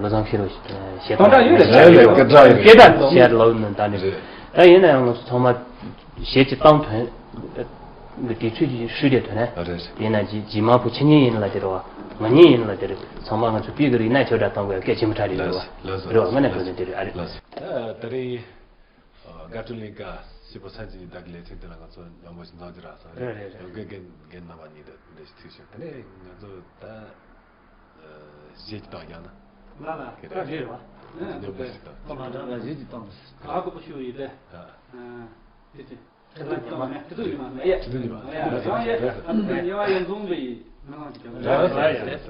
ལོ་བཟང་ཤེས་རོགས་གཞས་བཏང་། སྐད་གྲགས་ཡོད་རེད། སྐད་གྲགས་ཡོད་རེད། སྐད་གྲགས་ལོ་ནས་ད་ནས་ད་ཡིན་ན་ཡང་ང་ཚོ་ཚང་མ། གཞས་ཀྱི་བཏང་དོན། དེ་ཚོད་ཀྱི་ཧྲུལ་དེ་དོན་ནས། རེད་རེད། དེས་ན་རྗེས་རྗེས་མ་བུ་ཆེ་ཉིན་ཡིན་ལ་དེ་རེད་བ། ང་ཉིན་ཡིན་ལ་དེ་རེད། ཚང་མ་ང་ཚོ་བོད་ཀྱི་རིག་གནས་ཆོས་སྒྲ་བཏང་དགོས་ཡ་སྐད་ཆེན་པོ་ཁྲ་རེད་རེད་བ། ལགས་སོ། རེད་བ། ང་ནས་བོད་ནས་དེ་རེད་ཨ་རེད། ལགས་སོ། ད་དེ་རིང་དགའ་སྤྲོ་གླིང་ཀ་སྐྱིད་པོ་སངས་རྒྱས་ཉི་ཟླ་གི་ལེ་ཚན་དེ་ལ་ང་ཚོ་མཉམ་པོ་ཞིག་འཛོམས་ཀྱི་རག་སོང་། རེད་རེད་རེད། རྒན་རྒན་རྒན་རྣམ་པ་གཉིས་དང་འདྲ་ཞིག་ཐུག་བྱུང་། དེ་ནས་ང་ཚོ་ད་གཞས་ཀྱི་བཏང་རྒྱག་ན། ལ་ལ་ད་རེད་བ། ཨ་ཁོ་པ་ཤུ་ཡི་དེ། ཨ། དེ་དེ། ཁྱེད་ཚོ་ཉི་མ་ཁྱེད་ཚོ་ཉི་མ་ང་ཡ། ཁྱེད་ཚོ་ཉི་མ། ང་ཡ། ང་ཡ། ཉི་མ་ཡན་ཚུང་པའི་མི་མང་གི་ཀྱང་། རེད་རེད་རེད།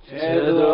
ཁྱེད་ཚོ་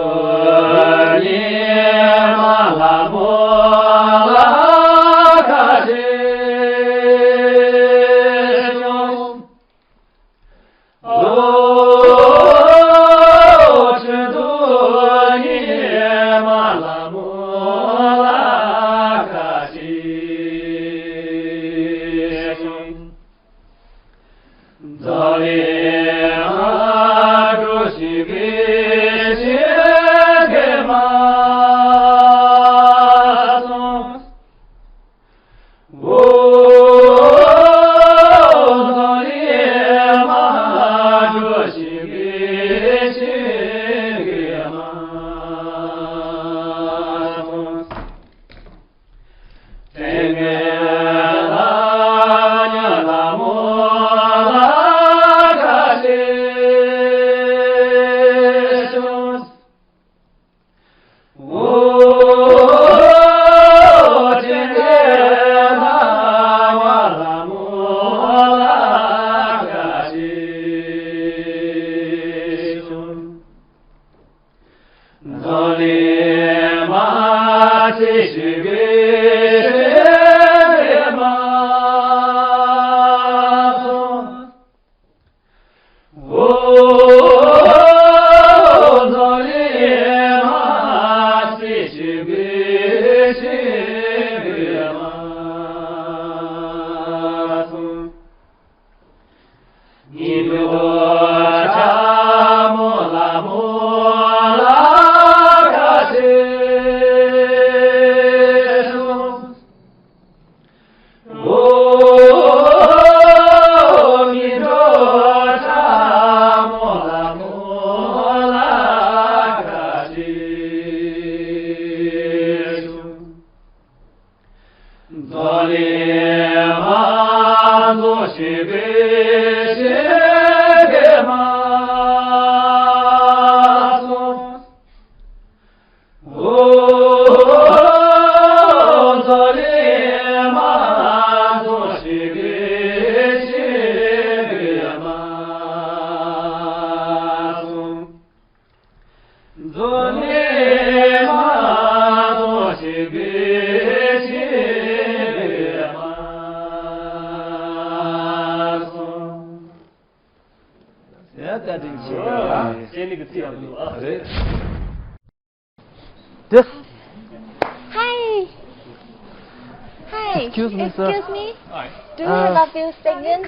བཀའ་དྲིན་ཆེ། ཨ། ཤེས་ནི་གི་ཚིག་ཡག་པོ་འདུག་ཨ། རེད། This. Hi. Hi. Excuse me, sir. Excuse me. Hi. Do you Uh, have a few seconds?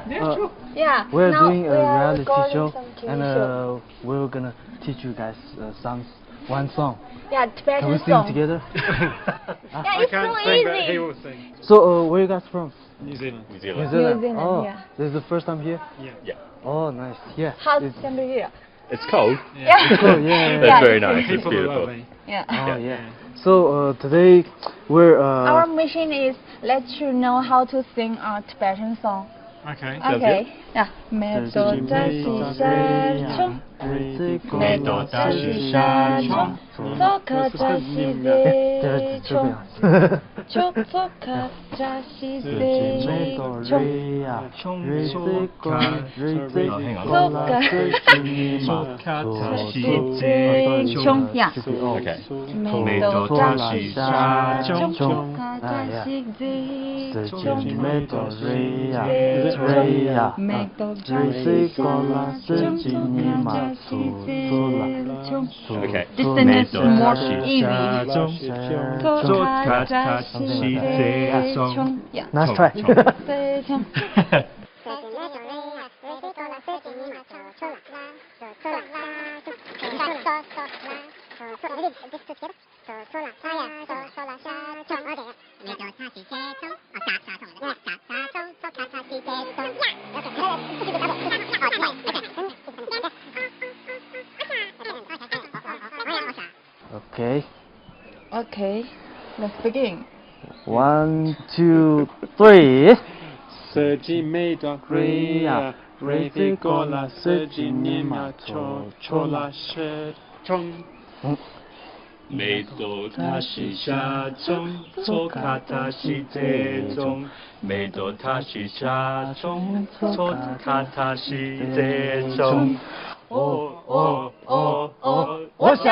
Yeah, Uh, sure. Yeah. We're Now doing a we are reality recording show, some T V and show. Uh, we're gonna teach you guys uh, some one song. Yeah, Tibetan Can we sing song. Together? Yeah, I it's can't so sing, easy. But he will sing. So, uh, where you guys from? New Zealand. New Zealand. New Zealand. New Zealand, oh, yeah. This is the first time here? Yeah. Yeah. Oh, nice. Yeah. How's the temperature? It's cold. Yeah. It's cold, yeah, yeah. But yeah. Very nice. It's beautiful. People are lovely. Yeah. Oh, yeah. Yeah. So, uh, today we're, uh, our mission is let you know how to sing a Tibetan song. Okay. Sounds good. Okay. Yeah. མེ་ཏོག་བཀྲ་ཤིས་ཤར་བྱུང་། མེ་ཏོག་བཀྲ་ཤིས་ཤར་བྱུང་། ཚོགས་ཁ་བཀྲ་ཤིས་རེ་བྱུང་། ཚོགས་ཁ་བཀྲ་ཤིས་རེ་བྱུང་། ཚོགས་ཁ་རེ་ཚེ་སྐོར་ལ་སྲོལ་གྱི་ཉི་མ། ཚོགས་ཁ་བཀྲ་ཤིས་རེ་བྱུང་། ཡ། མེ་ཏོག་བཀྲ་ཤིས་ཤར་བྱུང་། ཚོགས་ཁ་བཀྲ་ཤིས་རེ་བྱུང་། མེ་ཏོག་རེ་ཡ་རེ་ཡ། མེ་ཏོག་བཀྲ་ཤིས་ཤར་བྱུང་། ཚོགས་ཁ་བཀྲ་ཤིས་རེ་བྱུང་། Okay. This sentence is more easy. ཚོགས་ཁ་བཀྲ་ཤིས་རེ་བྱུང་། Yeah. Nice try. རེ་བྱུང་། Okay. Okay, let's begin. One, two, three. གསེར་གྱི་མེ་ཏོག་རེ་ཡ། རེ་ཚེ་སྐོར་ལ་གསེར་གྱི་ཉི་མ། ཚོགས་ཚོགས་ལ་ཤར་བྱུང་། མེ་ཏོག་བཀྲ་ཤིས་ཤར་བྱུང་། ཚོགས་ཁ་བཀྲ་ཤིས་རེ་བྱུང་། མེ་ཏོག་བཀྲ་ཤིས་ཤར་བྱུང་། ཚོགས་ཁ་བཀྲ་ཤིས་རེ་བྱུང་། ཨོ་ཨོ་ཨོ་ཨོ་ཨོ་ཤ།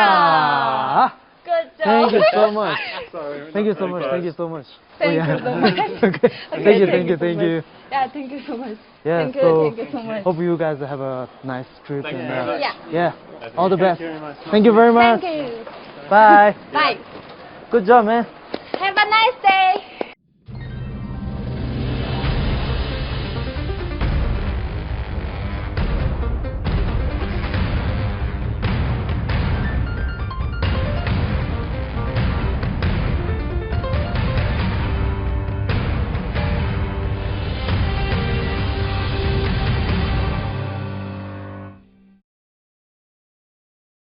Good job. Thank you so much. Sorry, Thank you so much. Thank you so much. Thank you so much. Okay. Thank you, thank you, thank you. Yeah, thank you so much. Yeah, thank you, so thank you so much. Hope you guys have a nice trip. Thank you and, very uh, much. Yeah. Yeah. All the best. Thank you very much. Thank you very much. Thank you. Bye. Bye. Good job, man. Have a nice day.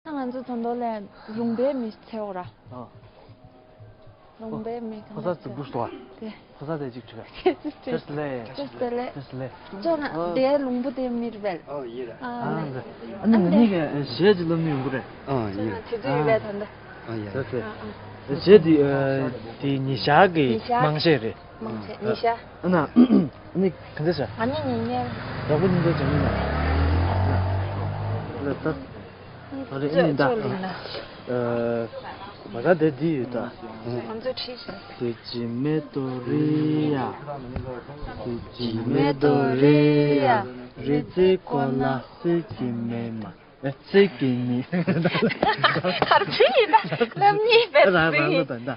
ང་ཚོ་ད་དུང་ལས་ལུང་པའི་མི་ཚེ་འོ་ར། ཨ། ལུང་པའི་མི་གང་ཁོ་ས་ཚོ་བུ་སྟོ། དེ། ཁོ་ས་དེ་གཅིག་ཁྲིད། ཁྱེད་ཚོ་ཁྱེད་ཚོ་ལས། ཁྱེད་ཚོ་ལས། ཁྱེད་ཚོ་ལས། ཅོ་ན་དེ་ལུང་པ་དེ་མི་རེད་པས། ཨོ་ཡིན་ར། ཨ་ཨ་ནི་ཨ་ནི་ངས་གཞས་ཅིག་བསླབ་ནི་ཡོང་གི་རེད། ཨོ་ཡིན། ཅོ་ན་དེ་ཚོ་ཡིན་པས་ད་འདི། ཨོ་ཡ། ད་ཚེ། ཨ་ཨ། གཞས་དེ་དེ་ཉི་ཤར་གི་ཉི་ཤར། རྨང་གཞས་རེད། རྨང་གཞས་ཉི་ཤར། ཨ་ན་ཨ་ནི་ག་འདྲ་ཤག་ང་ནི་ཉན་ཉན། ཡག་པོ་ཉན་འདུག་ཅང་ཡིན་ན། ལ་ད། ཨ་རེ་ཨ་ནི་ད། ཅོ་ལིན་ན། ཨ། མ་ག་དེ་འདི་ཡོད་ད། ང་ཚོ་ཁྲིད་ཤག་སེ་ཅི་མེ་ཏོ་རི་ཡ། སེ་ཅི་མེ་ཏོ་རི་ཡ། རི་རྩེ་ཀོ་ལ་སེ་ཅི་མེ་མ། ཨེ་སེ་ཅི་མེ། ཐར་ཁུ་ཡིན་ད། ལམ་གཉིས་པའི་རང་རང་ལ་ད་ད།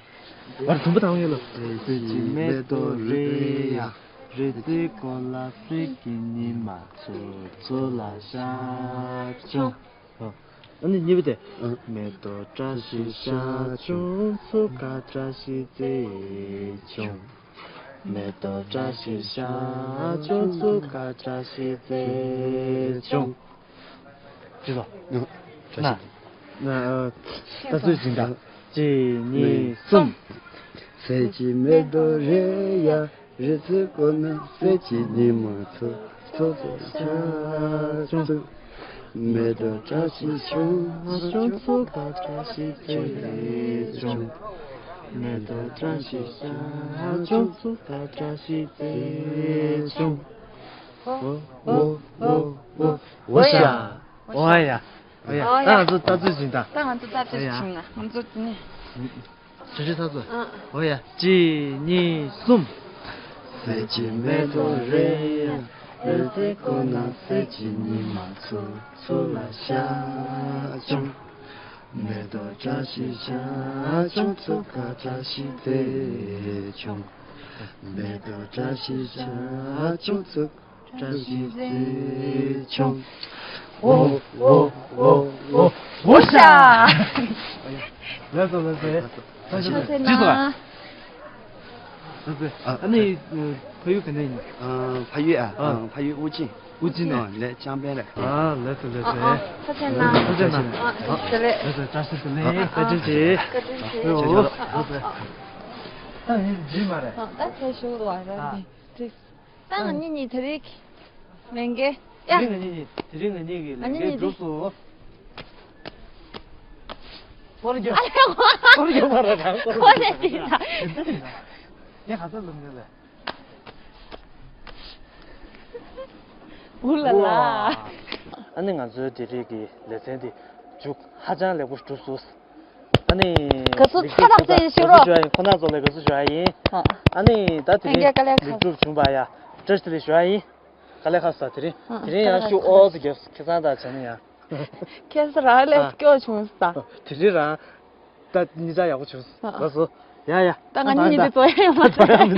བར་དུམ་པ་དང་ཡོད་ལ། སེ་ཅི་མེ་ཏོ་རི་ཡ། རི་རྩེ་ཀོ་ལ་སེ་ཅི་ཉི་མ་ཚོ་ཚོ་ལ་ཤ་ཆུང་། ཨ་ནི་གཉིས་པ་དེ། ཨ། མེ་ཏོག་བཀྲ་ཤིས་ཤ་ཆུང་ཚུགས་ཀ་བཀྲ་ཤིས་རྩེ་ཆུང་། མེ་ཏོག་བཀྲ་ཤིས་ཤ་ཆུང་ཚུགས་ཀ་བཀྲ་ཤིས་རྩེ་ཆུང་། ཅི་ལོ། ཨ། བཀྲ་ཤིས། ན། ན། ད་ཚོད་ཅིག་འདྲ། གཅིག་གཉིས་གསུམ། སེ་ཅི་མེ་ཏོག་རི་ཡ། རི་རྩེ་ཀོ་ན་སེ་ཅི་ཉི་མ་ཚོ་ཚོ་ཚོ་ཤ་ཆུང་། མེ་ཏོག་བཀྲ་ཤིས་ཆུང་ཆུང་ཚོ་ཀ་བཀྲ་ཤིས་རྩེ་ཆུང་། མེ་ཏོག་བཀྲ་ཤིས་ཤ་ཆུང་ཚོ་ཀ་བཀྲ་ཤིས་རྩེ་ཆུང་། འོ་འོ་འོ་འོ་ཤ། འོ་ཡ། འོ་ཡ། ད་ང་ཚོ་ལྟ་ཚུལ་ཅིག་ད། ད་ང་ཚོ་ལྟ་ཚུལ་ཅིག་ང་ང་ཚོ་དེ་ནས། ཞུ་ཞུ་ཚ་ཚོ། ཨ། འོ་ཡ། གཅིག་གཉིས་གསུམ། སེ་ཅི་མེ་ཏོག་རི་ཡ། རི་རྩེ་ཀོ་ན་སེ་ཅི་ཉི་མ་ཚོ་ཚོ་ལ་ཤ་ཆུང་། མེ་ཏོག་བཀྲ་ཤིས་ཤ་ཆུང་ཚོ་ཀ་བཀྲ་ཤིས་རྩེ་ཆུང་། མེ་ཏོག་བཀྲ་ཤིས་ཤ་ཆུང་ཚོ་བཀྲ་ཤིས་རྩེ་ཆུང་། འོ་འོ་འོ་འོ་འོ་ཤ། ལགས་སོ་ལགས་སོ། ལགས་སོ་ལགས་སོ། ཅི་སོ། ལགས་སོ། ཨ་ནི་ཕ་ཡུལ་ག་ནས་ཡིན། ཨ། ཕ་ཡུལ་ཨ། ཨ། ཕ་ཡུལ་ཨུ་ཅིན། ཨུ་ཅིན་ནས། ཨ། ལས་ཅང་པན་རེད། ཨ། ལགས་སོ་ལགས་སོ། ཨ། ཨ། ཐུགས་རྗེ་གནང་། ཐུགས་རྗེ་གནང་། ཨ། བཀྲ་ཤིས་བདེ་ལེགས། ཨ། བཀྲ་ཤིས་བདེ་ལེགས། བཀའ་དྲིན་ཆེ། བཀའ་དྲིན་ཆེ། ཨ། ཨ། ད་ཡིན་རྒྱུས་མ་རེད། ཨ། ད་ཁྱེད་ཞུ་བ་རེད། ཨ། ད་ང་གཉིས་གཉིས་དེ་རིང་ལས་འགན། ཡ། དེ་རིང་ང་གཉིས་ཀྱི་དེ་རིང་ང་གཉིས་ཀྱི་ལས་འགན་གྲུབ་སོང་། སྐོར་རྒྱག་ཨ་ལས་ཁོ། སྐོར་རྒྱག་པ་ར་རང་སྐོར་ཁོ་ནས་དེ་ཡིན་ད། དེ་ག་ཚོད་ལབ་ནས་ལས། འུ་ལ་ལ། ཨ་ནི་ང་ཚོའི་དེ་རིང་གི་ལེ་ཚན་དེ་མཇུག་ཧ་ཅང་ལེགས་པོ་གྲུབ་སོང་། ཨ་ནི། དགའ་བསུ་ཚ་དྲག་ཅན་ཞུ་རོགས། ཁོ་ན་ཚོ་ལ་དགའ་བསུ་ཞུ་ཡ་ཡིན། ཨ། ཨ་ནི་ད་དེ་རིང་ལེགས་གྲུབ་བྱུང་བ་ཡ། བཀྲ་ཤིས་བདེ་ལེགས་ཞུ་ཡ་ཡིན། དཀའ་ལས་ཁག་སོང་དེ་རིང་། ཨ། དེ་རིང་ཡང་ཤུགས་ཨོ་ཙི་རྒྱབ་ཁེ་བཟང་དང་བྱས་ན་ཡང་། ཁྱེད་ཚོ་རང་ལས་ཨ། སྐྱོ་བྱུང་ས། དེ་རིང་རང་། ད་ཉིན་ཆ་ཡག་པོ་བྱུང་ཨ། ལགས་སོ། ཡ་ཡ། ད་ང་གཉིས་གཉིས་དེ་རྩོད་ཡ་ཡོད་མ་རེད།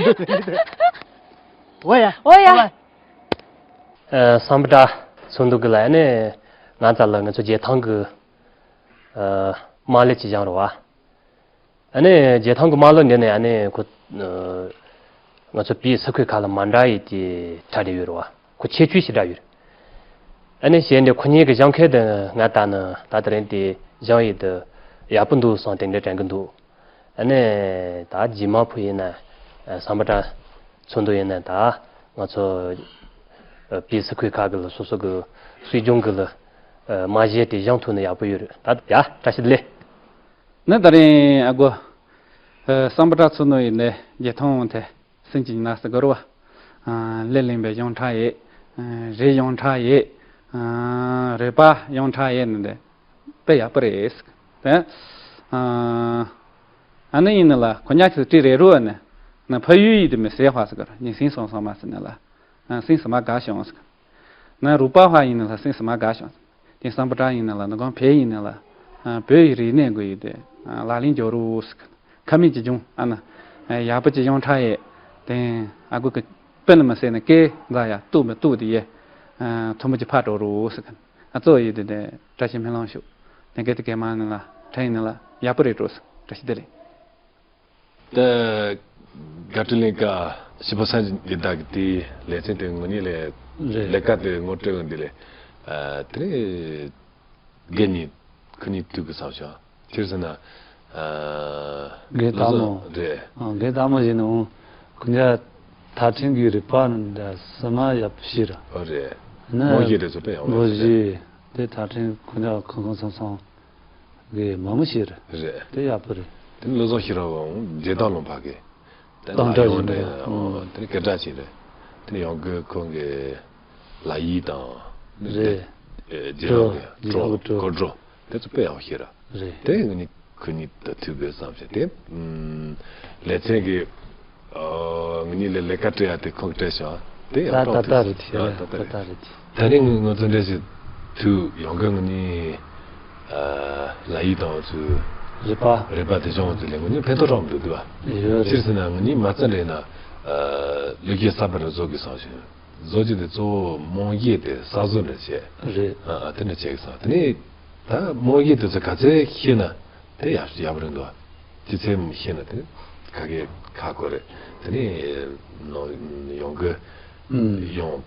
འོ་ཡ། འོ་ཡ། ཨ། སམ་བྷོ་ཊ་ཚོགས་འདུ་གི་ལ་ནས་ང་ཚ་ལ་ང་ཚོ་རྒྱལ་ཐང་གི་ཨ། དམག་ལས་ཅིག་བཞེངས་རོགས་ཨ། ཨ་ནི་རྒྱལ་ཐང་གི་དམག་ལོ་འདི་ནས་ཨ་ནི་ཁོ་ང་ཚོ་བོད་ས་ཁུལ་ཁག་ལ་མ་འདྲ་ཡི་གི་གྲ་སྒྲིག་ཡོད་རེད་བ། ཁོ་ཁྱད་ཆོས་ཞེ་དྲག་ཡོད་རེད། ཨ་ནི་གཞན་དེ་ཁོ་གཉིས་ཀྱི་བཞེངས་མཁན་དེ་ང་ལྟ་ན་ད་དེ་རིང་དེ་བཞེངས་ཡི་དེ་ཡག་པོ་འདུག་བསམ་དེ་འདྲ་དྲན་གི་འདུག་ཨ་ནི་ད་རྗེས་མ་ཕུ་ཡིན་ན་སམ་བྷོ་ཊ་ཚོགས་འདུ་ཡིན་ན་ད་ང་ཚོ་བོད་ས་ཁུལ་ཁག་གི་ལ་སོ་སོ་གི་སྲིད་སྐྱོང་གི་ལ་དམག་གཞས་དེ་བཞེངས་ཐུབ་ན་ཡག་པོ་ཡོད་རེད། ད་ཡ་བཀྲ་ཤིས་བདེ་ལེགས། ནི་ད་རིང་ཨ་གོ། ཨ། སམ་བྷོ་ཊ་ཚོགས་འདུ་ཡིན་ནས་རྒྱལ་ཐང་འོང་ཐལ། སེམས་ཀྱི་ནང་ཟེར་དགོས་རེད་བ། ཨ། ལས་གླིང་པའི་གཞུང་ཁྲ་ཡིན། ཨ། རི་གཞུང་ཁྲ་ཡིན། ཨ། རི་པ་གཞུང་ཁྲ་ཡིན་ནི་འདི་དཔེ་ཡག་པོ་རེད་ཟེར། དེ། ཨ། ཨ་ནི་ཡིན་ནི་ལ་ཁོ་ཉག་ཅིག་བྲིས་རེད་རུ་བ་ནི། ན་ཕ་ཡུལ་ཡིན་དུ་མི་ཟེར་བ་ཟེར་དགོས་རེད། ཉིན་སེང་སོང་སོང་མ་ཟེར་ནི་ལ། ཨ། སེམས་སུ་མ་དགའ་བྱུང་ཟེར། ན་རུ་པ་བ་ཡིན་ནི་ལ་སེམས་སུ་མ་དགའ་བྱུང་། དེ་སམ་བྷོ་ཊ་ཡིན་ན་ལ་ནི་གང་བལ་ཡིན་ན་ལ། ཨ། བོད་ཡིག་རིག་གནས་དགོས་ཡོད་དེ། ཨ། ལག་ལེན་འཇོག་རོགས་ཟེར། ཁ་མིག་ཅིག་བྱུང་ཨ་ན། ཨ། ཡག་པོ་ཅིག་ཡོང་ཁྲ་ཡེ། དེ་ཨ་གུ་གི་དཔེ་ལ་མི་ཟེར་ན་སྐད་འཛག་ཡ་གཏུག་མི་གཏུག་དེ་ཡེ། ཨ། ཐུ་མོ་ཅིག་ཕར་འགྲོ་རོགས་ཟེར། ཨ་གཙོ་ཡོད་དེ་དེ་བཀྲ་ཤིས་སྨོན་ལམ་ཞུ། དེ་སྐད་དེ་སྐད་མ་ནི་ལ་ཁྲ་ཡིན་ན་ལ་ཡག་པོ་རེད་འགྲོ་ཟེར། བཀྲ་ཤིས་བདེ་ལེགས། ད་དགའ་སྤྲོ་གླིང་ག་ཞི་བ་སངས་རྒྱས་འདི་དག་གི་དེའི་ལེ་ཚན་དེ་ངོ་ནི་ལས་རེད། ལས་ཀ་དེ་ངོ་སྤྲོད་འོང་འདི་ལས། ཨ། དེ་རེད། དགེ་ཉིན། ཁོ་གཉིས་ཐུག་གི་བསམ་བྱུང་། སྤྱིར་ཟེར་ན། ཨ། རྒན་དར་མོ། རེད། ཨ། རྒན་དར་མོ་ཡིན་ནོ། ཁོ་ཉ་དར་ཕྲན་གྱི་རིག་པ་འདྲ་སེམས་མ་ཡག་པོ་ཞིག་རེད། ཨོ་རེད། ནི་མོ་གཞི་རེད་ཚོ་དཔེ་ཡག་པོ་མོ་རེད། གཞི་དེ་དར་ཕྲན་ཁོ་ཉ་ཁང་ཁང་ཚང་ཚང་གི་མ་མོ་ཞིག་རེད། རེད། དེ་ཡག་པོ་རེད། དེ་ནི་བློ་བཟང་ཤེས་རབ་འོང་རྗེ་བདག་ལུང་པ་གི། དེ་སྟངས་ལ་ཡོང་ནས་ཨོ་དེ་ནི་སྐད་གྲགས་ཅན་རེད། དེ་ནི་ཡོང་གི་ཁོང་གི་ལ་ཡིག་དང་། རེད། རྗེ་རབ་ཀྱི་རྗེ་རབ་ཀྱི་སྐོར་བྲོ། དེ་ཚོ་དཔེ་ཡག་ཤེས་ར། རེད། དེ་ངས་ནི། ཁོ་གཉིས་དང་ཐུག་དགོས་བསམ་བྱས་ཏེ། ཨམ། ལེ་ཚན་གྱི། ཨོ། ངེད་གཉིས་ལ་ལས་ཀ་སྤྲད་ཡ་དེ་ཁོང་གིས་སྤྲད་བྱུང་། དེ་ཡང་ད་ད་ད་རེད་དེ། ཨ། ད་ད་ད་རེད། ད་རེད་དེ། ད་རེས་ངས་ང་ཚོ་འདྲ་ཞིག་ཐུག་ཡོང་གི། ངེད་གཉིས། ཨ། ལ་ཡིག་དང་ཚུ། རིག་པ། རིག་པ་དེ་སྦྱོང་བ་དེ་ལས་ངེད་གཉིས་ཕན་ཐོགས་རང་མི་འདུག་འདུག་བ། ཡོད་རེད། སྤྱིར་ཟེར་ན་ངེད་གཉིས་མ་རྩ་འདྲ་ན། ཨ། ལོ་རྒྱུས་གསར་པ་རེ་བཟོ་དགོས་བསམ་བྱུང་། བཟོ་རྒྱུ་དེ་གཙོ་བོ་རྨང་གཞི་དེ་གསར་བཟོ་འདྲ་བྱས། རེད། ཨ། ཨ། དེ་འདྲ་བྱས་ཀྱི་སོང་། དེ་ནས། ད་རྨང་གཞི་དེ་ཚོ་ག་ཚད་ཤེས་ན་དེ་ཡག་ཡག་པོ་རེད་འདུག། ཅི་ཚད་ཤེས་ན་དེ་ག་གེ་ཁག་པོ་རེད། དེ་ནས་ནང་ཡོང་གི། ཨུམ། ཡོང་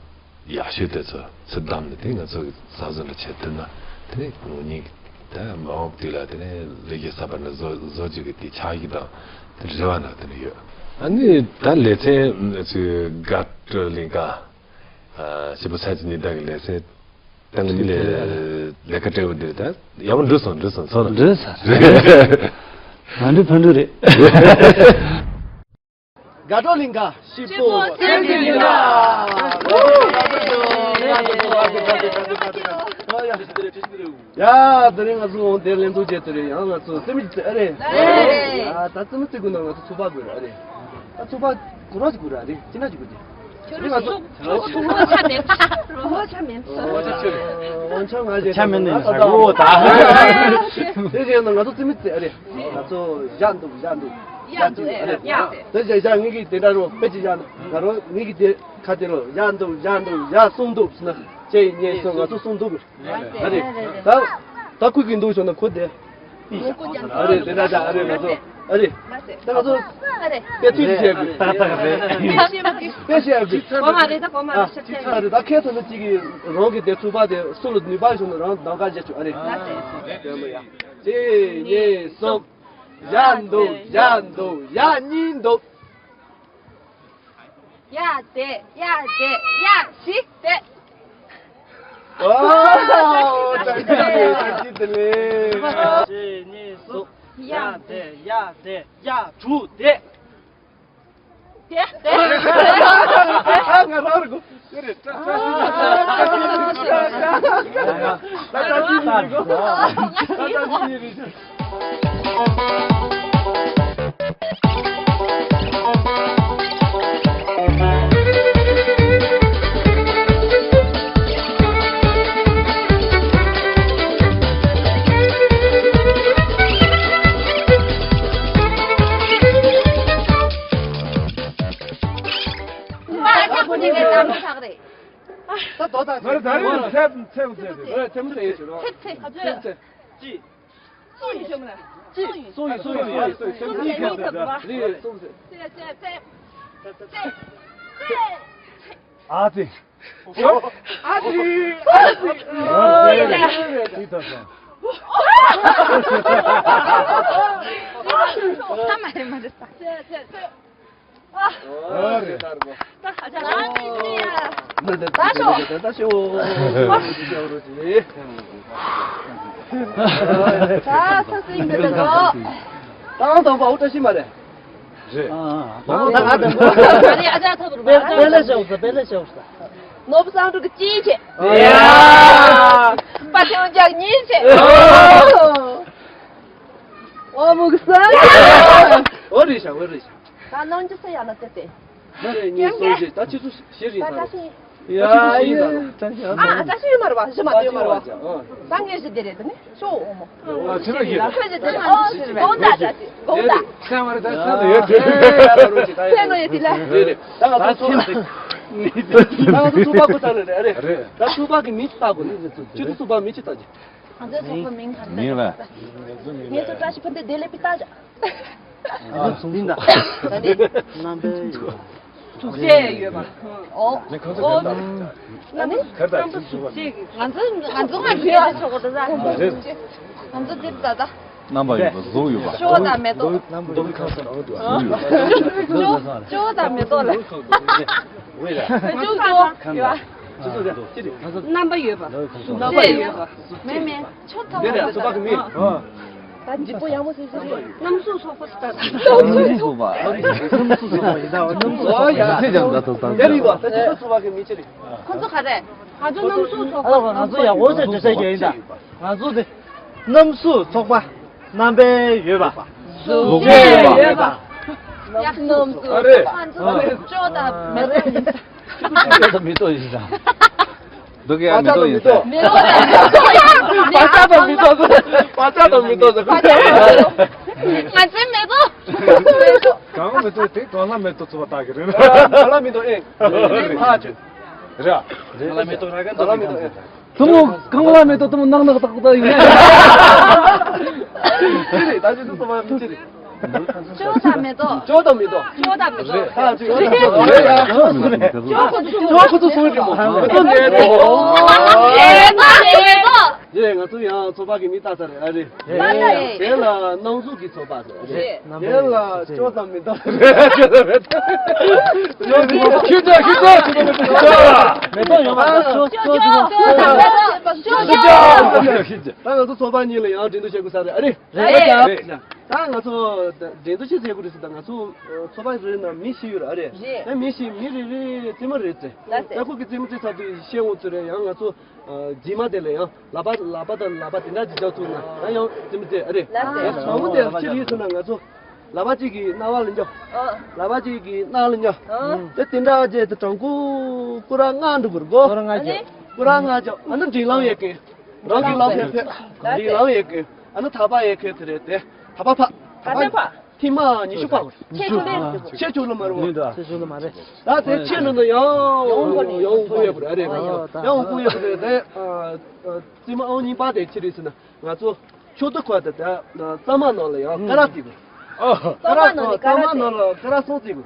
ཡག་ཤོས་དེ་ཚོ་ཚུར་བདམས་ནས་དེ་ང་ཚོ་གི་གསར་བཟོ་འདྲ་བྱེད་ཐུབ་ན། དེ་ནས་ངེད་གཉིས་ད་མ་འོངས་དུས་ལ་དེ་ནས་ལས་ཀ་གསར་པ་འདྲ་བཟོ་བཟོ་རྒྱུ་གི་དེ་འཆར་གཞི་དང་དེ་རེ་བ་འདྲ་དེ་འདྲ་ཡོད། ཨ་ནི་ད་ལེ་ཚན་ཚོའི་དགའ་སྤྲོ་གླིང་ག། ཨ། སྐྱིད་པོ་ཚལ་གྱི་ཉི་ཟླ་གི་ལེ་ཚན། ད་ངེད་གཉིས་ལས་ལས་ཀ་སྤྲད་པ་འདིར་ད་ཡག་པོ་འགྲིག་སོང་། འགྲིག་སོང་། ཚང་མ་འགྲིག་སོང་། ང་འདི་ཕན་འདུག་རེད། དགའ་སྤྲོ་གླིང་ག་སྐྱིད་པོ་ཚལ་གྱི་ཉི་ཟླ། ཡ། དེ་རིང་ང་ཚོ་འོང་དེ་ལེན་ཐུག་བྱས་དེ་རེད། ཡང་ང་ཚོ་རྩེད་མོ་རྩེ་ཨ་རེད། ཡ། ད་རྩེད་མོ་རྩེ་དགོས་ན་ང་ཚོ་ཚོགས་པ་དགོས་རེད། ཨ་རེད། ད་ཚོགས་པ་གོ་ར་ཞིག་དགོས་རེད། ཨ་རེད། ཅི་འདྲ་ཞིག་དགོས་རེད། ཁྱོད་རང་ཚོ་ཚོགས་པ་ཆ་མེད། ཚོགས་པ་ཆ་མེད། ཚོགས་པ་ཆ་མེད། འོ་ཆ་ང་ཆ་མེད་ནས་ཨ་ད་འོ་ད། དེ་རེད་ན་ང་ཚོ་རྩེད་མོ་རྩེ་ཨ་རེད། ང་ཚོ་བཞག་འདུག་བཞག་འདུག་ཡ་འདུག་ཨ་རེད། དེ་བཞག་བཞག་ངེད་ཀྱིས་དེ་འདྲ་རོ་དཔེ་ཅིག་བཞག་ན་ང་རོ་ངེད་ཀྱིས་དེ་ཁ་དེ་རོ་བཞག་འདུག་བཞག་འདུག་བཞག་གསུམ་འདུག་ཟེར་ན་གཅིག་གཉིས་གསུམ་ང་ཚོ་གསུམ་འདུག་ཨ་རེད། ད་ད་ཁུ་གི་འདུག་ཞོག་ན་ཁོ་དེ། ཨ་རེད། དེ་འདྲ་ཅག་ཨ་རེད། ང་ཚོ་ཨ་རེད། ད་ང་ཚོ་དཔེ་མཐུན་བྱས་དགོས། ཏག་ཏག་རེད། དཔེ་བཤད་དགོས། གོ་མ་རེད། ད་གོ་མ་རེད། ཨ་རེད། ད་ཁྱེད་ཚོ་ནི་གཅིག་གིས་རང་གི་དེ་ཚུགས་པ་དེ་སུ་ལ་ནུས་པ་ཞིག་ན་རང་གདམ་ག་བྱེད་ཆོག་ཨ་རེད། གཅིག་གཉིས་གསུམ། བཞག་འདུག་བཞག་འདུག་ཡ་གཉིས་འདུག་ཡ་དེ་ཡ་དེ་ཡ་བཞི་དེ། ཨོ། བཀྲ་ཤིས་བདེ་ལེགས། བཀྲ་ཤིས་བདེ་ལེགས། གཅིག་གཉིས་གསུམ། ཡ་དེ་ཡ་དེ་ཡ་དྲུག་དེ། དེ་དེ། ང་རང་རེད་གོ། དེ་རེད། བཀྲ་ཤིས་བདེ་ལེགས། བཀྲ་ཤིས་བདེ་ལེགས། བཀྲ་ཤིས་བདེ་ལེགས། ད་དོ་དང་ཚེ། ད་རེས་ཚེ་ཚེ་ཚེ་ཚེ་ཚེ་མོ་ཚེ་ཡོད་ཞུ་རོགས། ཚེ་ཚེ་ཚེ་ཚེ། ཅི། སུ་ཡིན་ཞུ་མ་ལ། ཅི། སུ་ཡིན་སུ་ཡིན་སུ་ཡིན་སུ་ཡིན་སུ་ཡིན་སུ་ཡིན། ཨ་ཙི། ཚེ་ཚེ་ཚེ་ཚེ། ཨ་ཙི། ཨ་ཙི། ཨ་ཙི། ཚེ་ཚེ་ཚེ། ཨ་རེ། ད་ཤོག་ད་ཤོག་ད་ས་སྲིན་གྱི་དེ་ཚོ། ཏང་དང་པོ་ཨུ་ཏྲ་ཤི་མ་རེད། རེད། ཨ་ཨ། ཨ་རེ། ཨ་ཅག་ཐབ་རུ་པེ་ལེ་ཤོག་ས། པེ་ལེ་ཤོག་ས། ནོར་བུ་སང་ཕྲུག་གི་ཅི་བྱེད། ཡ། པ་ཐེའུ་འཇག་གཉིས་བྱེད། ཨོ་མུག་ས། འོ་རེད་ཤག་འོ་རེད་ཤག་ད་ནང་ཅི་ས་ཡ་ན་ཏེ་ཏེ། ད་རེ་གཉིས་གསུམ་བཞི། ད་ཁྱེད་ཚོ་བཞི་རེད་ད། ད་ད་ཤི། ཡ་ཡ་ད་ཤི་ཡོད་མ་རེད་བ། བཞི་མ་ད་ཡོད་མ་རེད་བ། ད་ངས་བཞི་དེ་རེད་ད་ནི་ཤོག་འོ་མོ། ཨ་ཁྱེད་ཚོ་བཞི། ཁྱོད་ཀྱི་དེ་རེད། ཨོ་ཞི་རེད། དགོངས་དག་ད་ཅི་དགོངས་དག་ཚེ་མ་རེད་ད་ཚེ་ལ་ཡོད་དེ། ཚེ་ནོ་ཡོད་དེ་ལ། རེད་རེད། ད་ང་ཚོ་ཚོ་ད་ང་ཚོ་ཚོགས་པ་ཁོ་ཚ་རེད་རེད། ད་ཚོགས་པ་གི་མི་ལྟ་དགོས་ནི། ཁྱེད་ཚོ་ཚོགས་པ་མི་ཅི་ལྟ་རྒྱུ། ང་ཚོའི་ཚོགས་པ་མིང་ག་རེ། མིང་ལ། ངེད་ཚོ་བཀྲ་ཤིས་ཕུན་ཚོགས་བདེ་ལེགས་པའི་རྟ་ལྕག་ཨ་ཙི་ད། ད་ནི་རྣམ་པའི་ཐུགས་རྗེ་ཡོད་པ། ཨོ། ཨོ། ད་ནི་རྣམ་པ་ཐུགས་རྗེ། ང་ཚོ་ང་ཚོ་ང་ཚོ་ཡ་ཆོག་གོ་ད། ང་ཚོ་འདིར་ད་ལྟ། རྣམ་པ་ཡོད་པ་གཟུགས་ཡོད་པ། སྤྱོད་པ་དང་མེ་ཏོག་སྤྱོད་སྤྱོད་པ་དང་མེ་ཏོག་ལ། སྤྱོད་སྤྱོད་པ་དང་མེ་ཏོག་ཡོད་པ། རྣམ་པ་ཡོད་པ། རྣམ་པ་ཡོད་པ། མེད་མེད། ཆོ་ཐང་བ་ཚོ་པ་གི་མི། ད་འཇིགས་པོ་ཡག་པོ་ཞིག་ཞིག་རེད། གནམ་གཟུགས་ཚོགས་པ་ཟེར། གནམ་གཟུགས་ཚོགས་པ། གནམ་གཟུགས་ཚོགས་པ་ཡིན་ད། གནམ་གཟུགས་ཚོགས་པ་ཡིན་ད། ཚེ་ཀྱང་ད་ད་ད། ཡ་རིག་པ་ད་ཅི་ཚོགས་པ་གི་མི་ཅི་རེད། ཁོ་ཚོ་ག་རེ། ང་ཚོ་གནམ་གཟུགས་ཚོགས་པ། ཨ་ང་ཚོ་ཡག་པོ་ཞིག་འདྲི་ས་ཡིན་ད། ང་ཚོ་དེ། གནམ་གཟུགས་ཚོགས་པ། རྣམ་པ་ཡོད་པ། གཟུགས་ཅན་ཡོད་པ། ཡག་གནམ་གཟུགས། ཨ་རེ། ཁོ་ཚོ་སྤྱོད་པ་དང་མེ་ཏོག་ཡིན། ད་མེ་ཏོག་ཡིན་ད། འདུག་གི་ཡ་མེ་ཏོག་ཡིན་ཟེར། མེ་ཏོག་དང་མེ་ཏོག་ཡིན། པ་ཅག་དང་མེ་ཏོག་ཟེར། པ་ཅག་དང་མེ་ཏོག་ཟེར། ང་ཚོའི་མེ་ཏོག་གང་མེ་ཏོག་དེ་གང་ལ་མེ་ཏོག་ཚོ་བ་ལྟ་གི་རེད། གང་ལ་མེ་ཏོག་ཨེ། ཧ་ཅོ། རེད། གང་ལ་མེ་ཏོག་ར་ག་གང་ལ་མེ་ཏོག་ཨེ། ཐུ་མོ་གང་ལ་མེ་ཏོག་ཐུ་མོ་ནག་ནག་ཏག་ཏག་ཡིན་ན། ཅི་རེད། ད་ཅི་ཚོ་བ་མི་ཅི་རེད། ཅོ་དང་མེ་ཏོག་ཅོ་དང་མེ་ཏོག་ཅོ་དང་མེ་ཏོག་ཅོ་ཁོ་ཚོ་སུ་རེད་མོ། ཨེ་ང་ཚོ་ཡང་ཚོགས་པ་གི་མི་ལྟ་ས་རེད། ཨ་རེད། དེ་ལ་གནམ་གཟུགས་ཀྱི་ཚོགས་པ་ཟེར། དེ་ལ་ཅོ་དང་མེ་ཏོག་ཁྱི་ཅོ་ཁྱི་ཅོ་ཁྱི་ཅོ། མེ་ཏོག་ཡོད་པ་ཅོ་ཅོ་ཅོ། ད་ང་ཚོ་ཚོགས་པ་གཉིས་ལ་ཡང་འགྲན་བསྡུར་བྱེད་དགོས་ས་རེད། ཨ་རེད། རེད། ད་ང་ཚོ་འགྲན་བསྡུར་ཅི་བྱེད་དགོས་རེད་ཟེར། ད་ང་ཚོ་ཚོགས་པ་རེ་རེ་ནང་མི་བཞི་ཡོད་རེད། ཨ་རེད། རེད། ད་མི་བཞི་མི་རེ་རེ་རྩེད་མོ་རེ་རྩེ། ལགས་སེ། ད་ཁོ་གི་རྩེད་མོ་རྩེ་ཚར་དུས་ཤེས་འོང་ཚོད་རེད། ཡང་ང་ཚོ་རྗེས་མ་དེ་ལ་ཡང་ལག་པ་ལག་པ་དང་ལག་པ་དེ་འདྲ་ཅིག་རྒྱག་ཐུབ་ན་ད་ཡང་རྩེད་མོ་རྩེ། ཨ་རེད། ལགས་སེ། ཡང་དང་པོ་དེ་ལ་ཅི་རེད་ཟེར་ན་ང་ཚོ་ལག་པ་གཅིག་གིས་རྣ་བ་ལ་འཇོག་ལག་པ་གཅིག་གིས་རྣ་བ་ལ་འཇོག་དེ་དེ་འདྲ་བྱས་ཏེ་གྲངས་ཀོ་ཀོ་ར་ལྔ་འགྲོ་དགོས་རེད་གོ། ཀོ་ར་ལྔ་རྒྱབ། ཀོ་ར་ལྔ་རྒྱབ། ཨ་ནི་འགྲིག་ལམ་ཡོད་གི། རང་གི་ལམ་ཕེབས་ཕེབས། འགྲིག་ལམ་ཡོད་གི། ཨ་ནི་ཐག་པ་ཡོད་གི་དེ་རེད་དེ། ཐག་པ་ཕ། ཐག་པ་ཕ། ཐེངས་མ་ཉི་ཤུ་ཕ་གོ། ཆེ་ཆུང་ལ་མ་རུང་། ཆེ་ཆུང་ལ་མ་རུང་། ད་དེ་ཆེ་ནི་ནི་ཡང་ཡང་ཀུ་ཡོད་གི་རེད། ཨ་རེད། ཡང་ཀུ་ཡོད་གི་རེད་དེ། རྩེད་མོ་ཨང་གཉིས་པ་དེ་ཅི་རེད་ཟེར་ན་ང་ཚོ་ཆོས་དུ་ཁོ་དེ་དེ་གཙང་མ་ནང་ལ་ཡང་ཀ་ར་ཏི་གི། ཨ། ཀ་ར་གཙང་མ་ནང་ལ་ཀ་ར་ཏི། གཙང་མ་ནང་ལ་ཀ་ར་གསུམ་རྩེ་གི།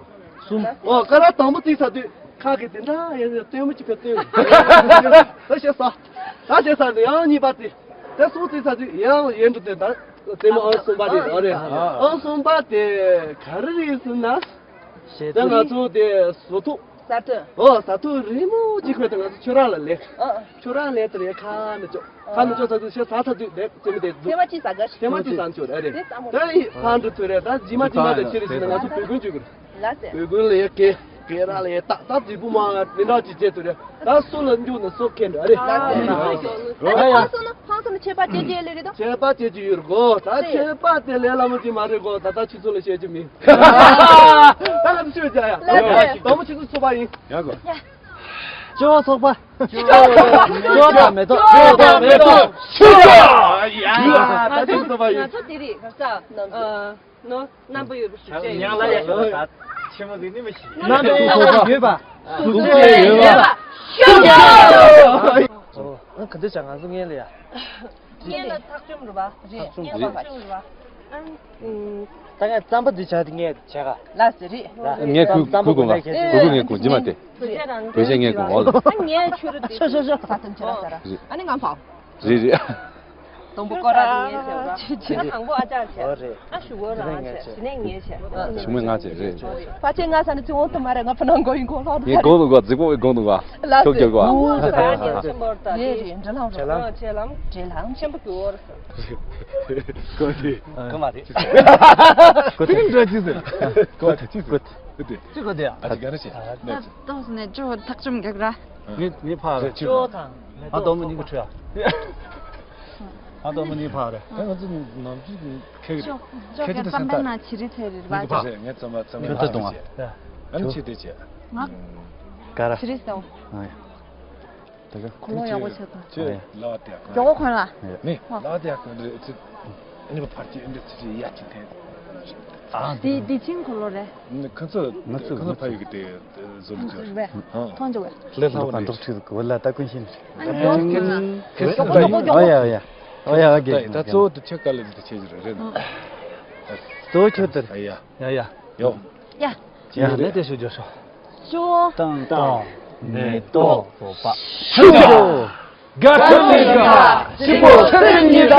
གསུམ། ཨོ་ཀ་ར་དང་པོ་རྩེ་ཚར་དུས་ཁ་གི་དེ་འདྲ་ཡང་ཡང་སྟོན་མོ་གཅིག་གི་སྟོན། ད་བྱས་ས། ད་བྱས་ས་དེ་ཡང་གཉིས་པ་རྩེ། ད་གསུམ་རྩེ་ཚར་དུས་ཡང་ཡན་དུ་དེ་ད་རྩེད་མོ་ཨང་གསུམ་པ་དེ་ཨ་རེད། ཨང་གསུམ་པ་དེ་ག་རེ་རེད་ཟེར་ན། ད་ང་ཚོ་དེ་བཟོ་ཐུག་ས་ཐོན། ཨོ་ས་ཐོན་རི་མོ་གཅིག་ཁོས་དེ་ང་ཚོ་ཆོས་ར་ལ་ལས། ཨ། ཆོས་ར་ལས་དེ་རེད་ཁ་ནི་ཅོ། ཁ་ནི་ཅོ་ཚ་ཚོ་ཤེས་ས་ཚ་དུས་དེ་ཚེ་མི་དེ་ཐེ་མ་ཅི་ས་ག་ཤི། ཐེ་མ་ཅི་ས་ཆོས་རེད་རེད། ད་ཡི་ཕ་འདྲི་ཐོས་རེད། ད་ཇི་མ་ཇི་མ་དེ་ཁྱེར་ཟིན་ན་ང་ཚོ་བོད་དགོན་བཅུག་གི་རེད། ལ་སེ། བོད་དགོན་ལ་ཡ་ཀེ་ཀེ་ར་ལ་ཡ་ཏག་ཏག་དེ་བུ་མ་ནི་འདྲ་ཅི་བྱེད་ཐུབ་རེད། ད་སུ་ལ་འཇུག་ན་སུ་ཁེན་རེད་རེད། ལ་སེ། ཕང་སོང་ན་ཕང་སོང་ན་ཆད་པ་བཅད་རྒྱུ་ལས་རེད་དོ། ཆད་པ་བཅད་རྒྱུ་ཡོད་རེད་གོ། ད་ཆད་པ་དེ་ལས་སླ་མོ་ཅི་མ་རེད་གོ། ད་ད་ཆུ་ཚོད་ལ་བཤད་རྒྱུ་མིན། ད་ང་ཚོ་ཆོས་རྒྱག་ཡ། ད་མོ་ཆུ་ཚོད་ཚོགས་པ་ཡིན། ཡ་གོ། ཅོ་ཚོགས་པ། ཅོ་དང་མེ་ཏོག་ཅོ་དང་མེ་ཏོག་ཅོ། ཡ། ད་ཅོ་ཚོགས་པ་ཡིན། ང་ཚོ་དེ་རིང་ག་ས་ནམ་ཚོ། ནོ། རྣམ་པ་ཡོད་པ་ཞིག་བྱས་ཡོད། ཉང་ལ་ཡ་ཤོད་ད། ཆེ་མོ་འདི་ནི་མི་ཤེས། རྣམ་པ་ཡོད་པ། གཟུགས་ཅན་ཡོད་པ། ཤོད། ཨ་ག་འདྲ་བྱ། ང་ཚོ་ངན་ལ་ཡ། ངན་ལ་ཐག་ཆོད་རེད་པ། རེད། ངན་ལ་ཐག་ཆོད་རེད་པ། ཨ། ད་ངས་རྩམ་པ་འདི་བྱ་དེ་ངས་བྱ་ག་ལ་སེ་རེད། ངས་གུ་གུ་གུ་ང་གུ་གུ་ངས་གུ་ཇི་མ་དེ། བོད་ཆས་ངས་གུ་འོ་ལ། ཨ་ངས་ཆུ་རུ་དེ། ཤོ་ཤོ་ཤོ། ས་ཐོན་ཆེ་ར་ས་ར། ཨ་ནི་ང་ཕ། རེད་རེད། དང་པོ་སྐོར་ར་ངས་བྱས་ར། ཆེ་ཆེ་དང་པོ་ཨ་ཅག་བྱས། ཨོ་རེད། ཨ་ཞུ་བོ་རང་བྱས། དེ་ནས་ངས་བྱས། ཞུ་མོ་ང་བྱས་རེད། ཕ་ཆེ་ང་ས་ནི་ཚེ་དབང་དུ་མ་རེད། ང་ཕ་ནང་གོ་ཡིན་གོ་ལྷོ་ངས་གོ་འདུག་ག་རྫིག་པོ་གོ་འདུག་ག་ལ་ཁྱོད་སེ་སྐྱོར་གོ། ཨ་ཆེ་ལམ། རེད་རེད། འདྲ་ལམ་རེད། ཆེ་ལམ། ཆེ་ལམ་ཆེན་པོ་གི་འོ་ར་ས། གོ་དེ། གོ་མ་རེད། གོ་དེ་འདྲ་ཅི་ཟེར། གོ་དེ་ཅི་ཟེར། གོ་དེ། ཅི་གོ་དེ་ཡ། ཨ་ཅི་ག་རེ་བྱས། ད་ཏོག་ནས་ཅོ་ཐག་ཆོད་རྒྱག་ར། ངས་ངས་ཕར་རེད། ཅོ་དང་། ཨ་དོ་མོ་ཉིན་གི་ཁྲོད་ཨ། ཨ་དོ་མོ་ཉིན་ཕར་རེད། ད་ང་ཚོ་ནམ་རྒྱུན་ཁེ་ཅོ་ཅོ་ཁེ་ཅི་ད་སམ་པ་ན་ཅི་རི་ཚེ་རི་བ་ཅོ། ངས་ཚང་མ་ཚང་མ་ཁེ་ཅི་ད་གཏོང་བ། ཨ་ནི་ཆི་དེ་བྱས། ང་ག་ར་ཅི་རི་ཟེར། ཨ་ཡ། ད་ག་ཁོ་ལོ་ཡག་པོ་བྱས་ད། ཅེ་ལ་བ་དེ་ཡག་གོ། ཇོ་གོ་ཁོན་ལ། ནི་ལ་བ་དེ་ཡག་གོ་འདི་ཚེ། ཨ་ནི་བ་ཕར་ཅི་ཨ་འདི་ཚེ་ཡ་ཅི་ཐེན། ཨ་དེ་དེ་ཆིང་ཁོ་ལོ་རེད། ནི་ཁ་ཚ་ཁ་ཚ་ཕ་ཡུ་གི་དེ་ཟོ་ལི་ཅོ། ཐོང་ཅོ་བས། ལེ་ལ་བ་ནི་འདྲོག་ཁྲིག་གི་བ་ལ་ད་ཀུན་ཤིན། ཨ་ནི་ཇོ་ཁོན་ལ། ཁེ་སོ་ཁོ་ལ་ཨ་ཡ་ཡ། ཨ་ཡ་ཨ་གེ། ད་གཙོ་བོ་དུ་ཆ་ག་ལ་འདི་ཆེ་ཞུ་རེད། གཙོ་བོ་ཆོ་དེར། ཨ་ཡ་ཡ་ཡ། ཡོ། ཡ། ཡ་ནས་དེ་ཞུ་རྒྱུ་ཤོ། ཅོ། ཏང་ཏང་། མེ་ཏོག་ཚོགས་པ། ཤུ་ཤུ། དགའ་སྤྲོ་ལེན་ག་ཆེན་པོ་ཚེ་རིང་ཉིན་ད།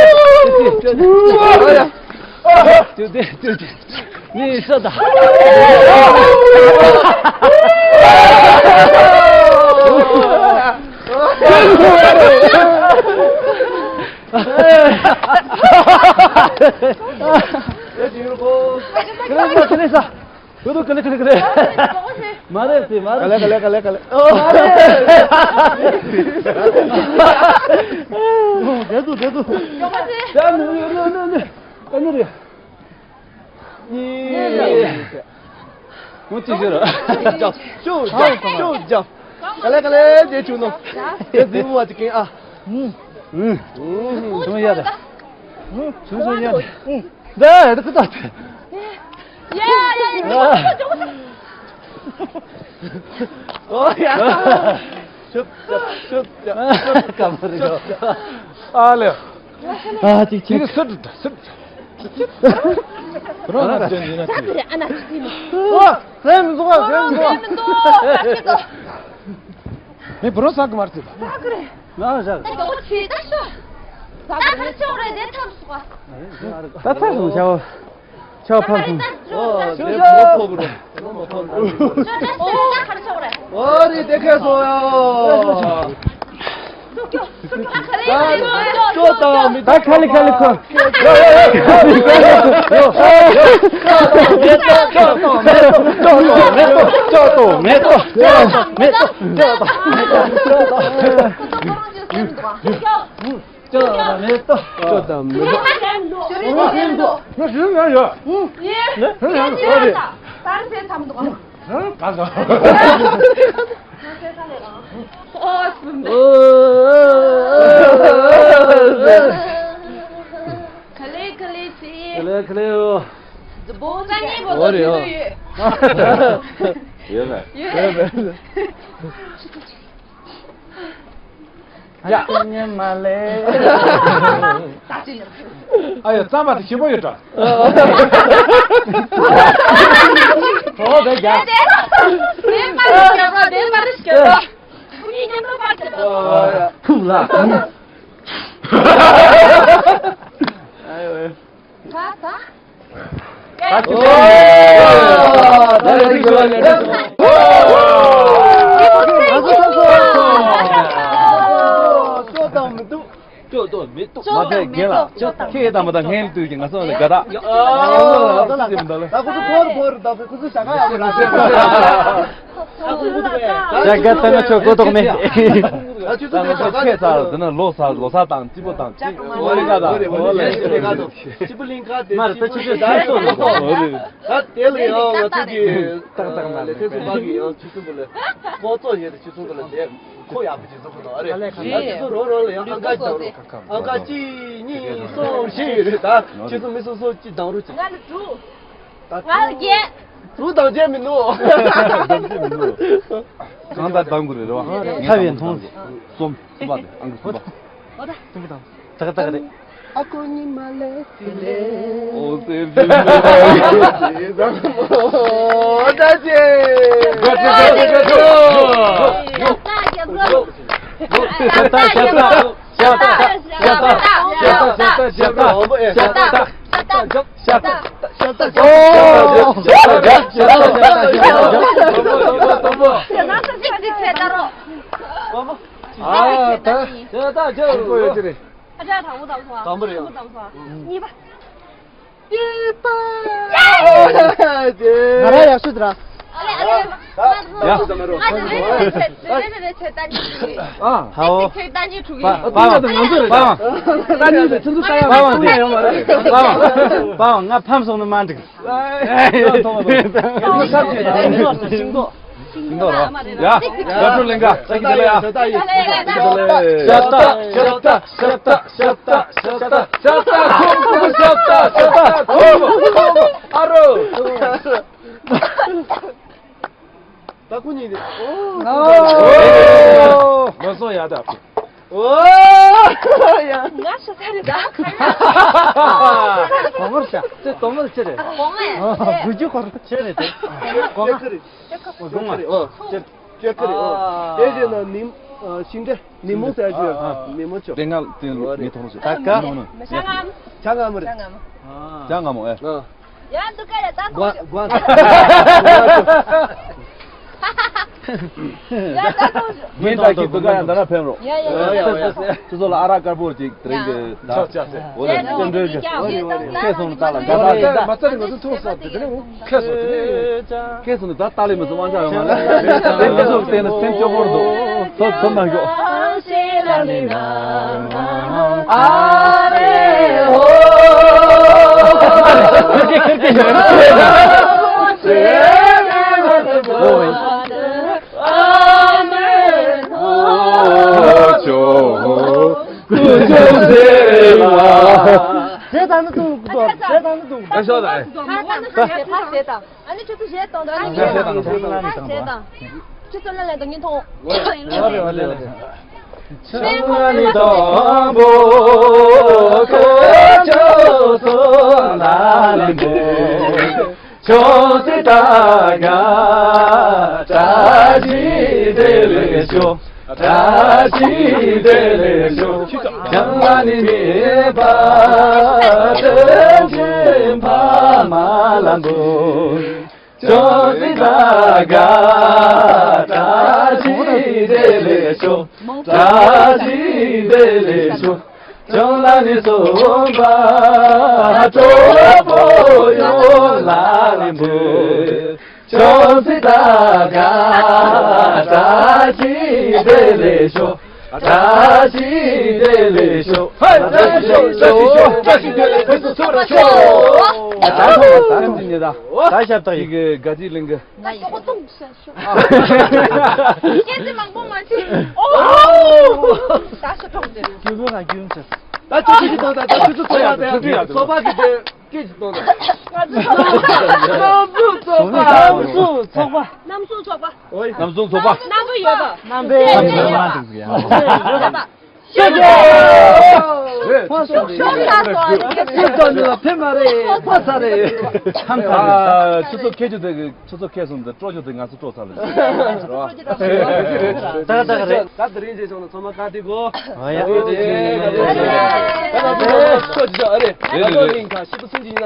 ཁ་ལེ་ཁ་ལེ་ཁ་ལེ། མ་རེད་དེ་མ་རེད། ཁ་ལེ་ཁ་ལེ་ཁ་ལེ་ཁ་ལེ། ཨོ། མ་རེད། འོ་བསྡད་འདུག་བསྡད་འདུག་ཡ་ནུ་ཡ་ནུ་ནུ་ནུ། ཨ་ནུ་རེད། ངོ་ཅི་ཟེར། ཅོ་ཅོ་ཅོ། ཁ་ལེ་ཁ་ལེ་དེ་ཆུ་ནོ། དེ་དེ་མོ་བ་ཅིག་ཨ། ཆུང་ཡ་དེ། ཆུང་ཆུང་ཡ་དེ། ད་ད་ད། ཡ་ཡ་ཡ། ཨོ་ཡ། ཤུབ་ཤུབ་ཤུབ། ཀ་མ་རི་གོ། ཨ་ལེ། ཨ་ཅིག་ཅིག་སུ་སུ། རང་ལ་ཅན་ཡིན་ན་ཅི། ཨ་ན་ཅི་ནི། ཨོ། རེམ་ཟོ་རེམ་ཟོ། མེ་བུ་རོ་ས་གི་མར་ཅི། ས་གི་རེ། ང་ཟ། ད་ཅོག་ཆི་ད་ཤོ། ད་ཁ་ཅོག་རེ་དེ་ཐམ་སོ། ད་ཚར་སོང་ཤའོ། ཆོག་ཕམ་སོང་། ཨོ་དེ་མོ་ཕོག་རོ། ཨོ་རེ་དེ་ཁ་སོ་ཡོ། ཅོ་དང་མི་ད་ཁ་ལི་ཁ་ལི་ཁོ། ཅོ་དང་མེ་ཏོག་ཅོ་དང་མེ་ཏོག་ཅོ་དང་མེ་ཏོག་ཅོ་དང་མེ་ཏོག་ཅོ་དང་མེ་ཏོག་ཅོ་དང་། ཅོ་དང་མེ་ཏོག་ཅོ་དང་མེ་ཏོག་ཅོ་དང་མེ་ཏོག་ང་ཞུ་ཡ་ཡོད། ཡེ། ཡེ། ཡེ། ད་རེས་ཚེ་ཚམ་འདུག་ཨ། ག་ག་ཨོ་སུ་འདི། ཁ་ལེ་ཁ་ལེ་ཚེ། ཁ་ལེ་ཁ་ལེ་ཨོ། འདི་བོ་ད་ངའི་བོ་ད་འདི་ཡོད། ཡོད་མེད། ཡོད། ཡ། ཉེ་མ་ལེ། ཨ་ཡ་རྩམ་པ་དེ་ཞིམ་པོ་ཡོད་འདྲ། ཨོ་དེ་རྒྱ། དེ་མ་རེད་སྐྱོ་རོ་དེ་མ་རེད་སྐྱོ་རོ། ཕུག་ལ། ཨ་ཡོ། ད་ད། ཅོ་དང་མི་འདུག་ཅོ་དང་མི་འདུག་མ་ཚད་རྒན་ལགས་ཁྱེད་དང་མ་དང་ངའི་དུས་ཀྱི་ང་ཚོ་ལ་དགའ་རྟགས། ད་ཁོ་ཚོ་ཕོར་ཕོར་ད་ཁོ་ཚོ་ཞག་ཡག་པོ་རེད། ད་དགའ་ལྟ་ང་ཆོ་གོ་ལྡོག་མེད། ད་ང་ཆོ་ཁྱེད་ཚ་དེ་ན་ལོ་ས་ལོ་ས་དང་སྐྱིད་པོ་དང་སྐྱིད་པོ་ལེན་ག་དང་། སྐྱིད་པོ་ལེན་ག་དེ་མར་ད་ཆུ་ཚོད་ཁྲི་སྟོང་ལ་སོང་། ད་དེ་ལ་ཡང་ང་ཚོ་གི་ལས་ཚན་ཚོགས་པ་གི་ཡང་ཆུ་ཚོད་པོ་ལ་ཁོ་ཚོ་ཡོད་དེ་ཆུ་ཚོད་པོ་ལ་ལས་ཁོ་ཡག་པོ་ཆུ་ཚོད་པོ་ལ་ཨ་རེད། ཆུ་ཚོད་རོ་རོ་ལ་ཡང་ཨང་ཀ་བརྒྱབ་རོགས། ཨང་ཀ་གཅིག་གཉིས་གསུམ་བཞི་ཡོད་རེད། ད་ཆུ་ཚོད་མི་སོ་སོ་གཅིག་བདམས་རོགས་གྱིས། ང་རྒྱལ། ཟུར་དང་བཅས་མི་འདུག་གང་ལྟར་གཏང་དགོས་རེད། རེད་བ། ཁ་བའི་མཐོང་། གསུམ། གསུམ་པ་དེ། ཨང་ཀི་གསུམ་པ། ཏག་ཏག་རེད། ཨ་ཁུ་ཉི་མ་ལས་དེ་ལས། ཨོ་སེ་བི་ལོ། ཨོ་ད་ཅེ། ཨ་ད། ཨ་ད། ཨ་ད། ཨ་ཅག་དང་པོ་དང་པོ་སོང་། དང་པོ་རེད། དང་པོ་དང་པོ་སོང་། གཉིས་པ། གཉིས་པ། ང་རང་ཡག་ཤོས་དེ་ར། ཨ་ལེ་ཨ་ལེ། ཡ། ང་དེ་རེད་དེ་རེད་དེ་རེད་ད་གཉིས་དྲུག་ཡིན། ཨ། ཧའོ། དེ་དེ་ད་གཉིས་དྲུག་ཡིན། པ་པ་ང་ཚོ་རེད། པ་ང་ད་གཉིས་རེད། ཁྱོད་ཚོ་ད་ཡག་པ་ང་ཡོད་མ་རེད། པ་ང་པ་ང་ང་ཕམ་སོང་ན་མ་འགྲིག་ཤིང་ཏོག་ར། ཡ། ཡ། ཀྲུ་ལིང་ག་ས་ཀི་དེ་ལ་ཡ། ཤ་ཏ་ཤ་ཏ་ཤ་ཏ་ཤ་ཏ་ཤ་ཏ་ཤ་ཏ་ཤ་ཏ། ཨ་རོ། ད་ཁོ་གཉིས་དེ། ཨོ། མ་སོང་ཡ་ད། ཨོ། ཡ། ང་ཤ་ཚ་རེད་ད། གོང་མར་ཤ། དེ་གོང་མར་ཅི་རེད། གོང་མ། དགུ་བཅུ་གོ་ར་ཅི་རེད་དེ། གོང་མ། ཅེ་ཁ་རེད། ཨོ། ཅེ་ཁ་རེད། ཨོ། དེ་རྗེས་ན་ནིམ། ཨ། ཤིང་འབྲས། ནིམ་མོ་ཟེར་ཡ་ཅིག་ཡོད། ཨ། ནིམ་མོ་ཅོ། དེ་ང་དེ་མི་མཐོང་ཟེར། ད་ག་ཇ་ངམ། ཇ་ངམ་རེད། ཇ་ངམ་མོ། ཨ། ཡ་འདུག་ག་ཡ་ད་གོང་ཞུ། ཡ་ད་གོང་ཞུ། ངས་ད་གི་འདུག་ག་ཡ་ད་ན་ཕན་རོགས། ཡ་ཡ་ཡ། ཁྱོད་ཚོ་ལ་ཨ་རག་དཀར་པོ་ཅིག་དེ་རིང་གི་ད་ཆོག་ཆོག་ཆོག་འོ་ལེ་སྐྱབས་འགྲོའི་གི། ཁེ་སོང་ད་ལ་དགའ་ད་ད་མ་རྩ་རིང་ང་ཚོ་ཐུག་སོང་དེ་རིང་ཁེ་སོང་དེ་རིང་ཁེ་སོང་ད་ལྟ་ལས་མི་ཚོ་དབང་ཆ་ཡོད་མ་ལ་དེ་ཚོ་བལྟས་ན་སེམས་སྐྱོ་པོར་འདུག་ཚོ་ཚོ་མ་ཤོག་ཨ་རེ་ཧོ། ཨ་མེན། ཨོ་ཅོ། ཀུ་ཅོ་ཟེར་བ། ཟས་དང་ནི་འདུག་གོ། ཟས་དང་ནི་འདུག་གོ། ཨ་ཤོག་ད། ད་ད་ད་ཟས་དང་། ཨ་ནི་ཁྱོད་ཚོ་གཞས་གཏོང་དང་། ཁྱོད་ཚོ་གཞས་གཏོང་དང་། ཁྱོད་ཚོ་ལ་ལ་དང་ཉིན་ཐོང་། ཨོ་རེད་ཨོ་རེད་ཨོ་རེད། ཆང་ལ་ནི་དང་པོ་ཁོ་ཆོ་སོ་ན་ལེན་པོ་ཆོ་སི་ད་ག་ཏྲ་ཇི་དེ་ལེ་ཤོ། ད་ཅི་དེ་ལེ་ཤོ། ཡང་ལ་ནི་མེད་པ་དོན་ཆེན་ཕ་མ་ལ་འབུལ། ཅོ་ཙི་ད་ག་ད་ཅི་དེ་ལེ་ཤོ། ད་ཅི་དེ་ལེ་ཤོ། ཅོ་ལ་ནི་སོ་པ་ཏོ་པོ་ཡོ་ལ་ནི་འབུལ། ཅོ་ཙི་ད་ག་ད་ཅི་དེ་ལེ་ཤོ། ད་ཅི་དེ་ལེ་ཤོ། ཧེ། ད་ཅི་ཤོ། ད་ཅི་ཤོ། ད་ཅི་དེ་ལེ་ཕེ་སོ་སོ་ར་ཤོ། ད་ཐོ་ད་ཐོ་ཅི་ནི་ད། ད་ཞབས་ཏག་ཡི་གེ་ག་ཅི་ལིང་གི། ང་ཡོག་ཏོང་ཤ་ཤོ། སྐད་ཆ་མང་པོ་མ་བྱེད། ཨོ། ད་ཤོ་ཐོག་དེ། རྒྱུ་བོ་ང་རྒྱུན་ཆེ། ད་ཆུ་ཆུ་ཐོག་ད་ད་ཆུ་ཆུ་ཐོག་ད་ད་ཆུ་ཆུ་ཐོག་ད། སོ་པ་གི་དེ། སྐད་ཅིག་གཏོང་དང་། རྣམ་གསུམ་ཚོགས་པ། རྣམ་གསུམ་ཚོགས་པ། རྣམ་གསུམ་ཚོགས་པ། ཨོའི། རྣམ་གསུམ་ཚོགས་པ། རྣམ་པ་ཡོད་པ། རྣམ་པའི་རྣམ་པ་ཡོད་པ། ཤོག་ཤོག་ཤོག་ཤོག་ཤོག་ཤོག་ཕེབས་མ་རེད། ཕ་ཚ་རེད། ཁམས་ཚ་རེད། ཨ། ཆུ་ཚོད་ཁལ་རྒྱུ་དེ་གི་ཆུ་ཚོད་ཁལ་སོང་དེ་སྤྲོ་རྒྱུ་དེ་ང་ཚོ་སྤྲོ་ཚར་ལ། ད་ད་རེད། ད་དེ་རིང་རྗེས་ཆོག་ན་ཚང་མ་བཀའ་དྲིན་གོ། ཨ་ཡ། ཨོ་ཡ། ད་ད་དེ་ཤོ་ཅི་ཨ་རེ། རེད་རེད་རེད།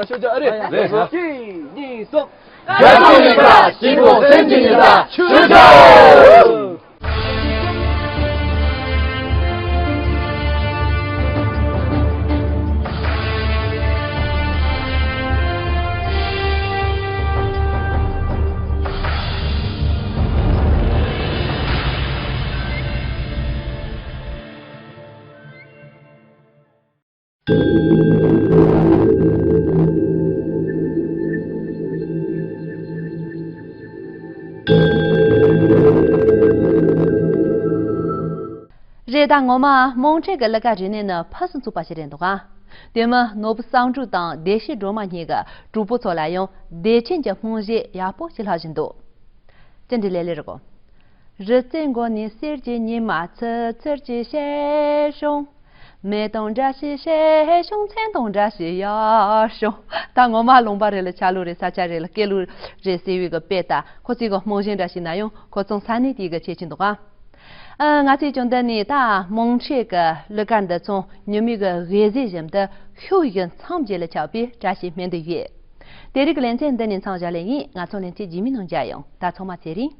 ཤོ་ཅི་ཨ་རེ། རེད། གཅིག་གཉིས་གསུམ། རྒྱ་ཆེའི་ཉི་ཟླ་སྐྱིད་པོ་སེམས་ཀྱི་ཉི་ཟླ་ཞུ་ཆོག་རེད། ད་ངོ་མ་རྨོངས་དད་ཀྱི་གླུ་གར་རིག་གནས་ནི་ཕུན་སུམ་ཚོགས་པ་ཞིག་རེད་འདུག་ག་དེ་མིན་ནོར་བུ་བསམ་གྲུབ་དང་བདེ་བཤེས་སྒྲོལ་མ་གཉིས་ཀྱི་གྲོགས་པོ་ཚོ་ལ་ཡང་བདེ་ཆེན་གྱི་རྨང་གཞི་ཡག་པོ་ཞིག་ལྷག་བཞིན་འདུག་ཅི་འདྲའི་ལེ་ལེ་རེད་གོ། རི་རྩེ་མགོ་ནས་གསེར་གྱི་ཉི་མ་ཚིར་ཚིར་གྱིས་ཤར་བྱུང་། མེ་དང་འདྲ་ཞིག་ཤར་བྱུང་། མཚན་དང་འདྲ་ཞིག་ཡལ་བྱུང་། ད་ངོ་མ་ལུང་པ་རེད་ལ་ཆ་ལུགས་རེད། ས་ཆ་རེད་ལ་སྐད་ལུགས་རེད་ཟེར་བའི་གི་དཔེ་ལྟ། ཁོ་ཚོའི་གི་རྨང་གཞི་འདྲ་ཞིག་ན་ཡང་ཁོ་ཚོ་ས་གནས་དེའི་གི་ཁྱད་ཆོས་འདུག་ཨ། ཨ། ང་ཚོས་ཀྱང་འདི་ནས་ད་དམངས་ཁྲོད་ཀྱི་གླུ་གར་འདི་ཚོ་ཉི་མའི་གི་འོད་ཟེར་བཞིན་དུ་ཤུགས་ཀྱིས་མཚམས་བརྒྱད་ལ་ཆགས་པའི་བཀྲ་ཤིས་སྨོན་འདུན་ཡོད། དེ་རིང་གི་ལེ་ཚན་འདི་ནས་མཚམས་བཞག་ལེ་ཡིན། ང་ཚོ་ལེ་ཚན་རྗེས་མའི་ནང་མཇལ་ཡོང་། ད་ཚང་མ་ཚེ་རིང་།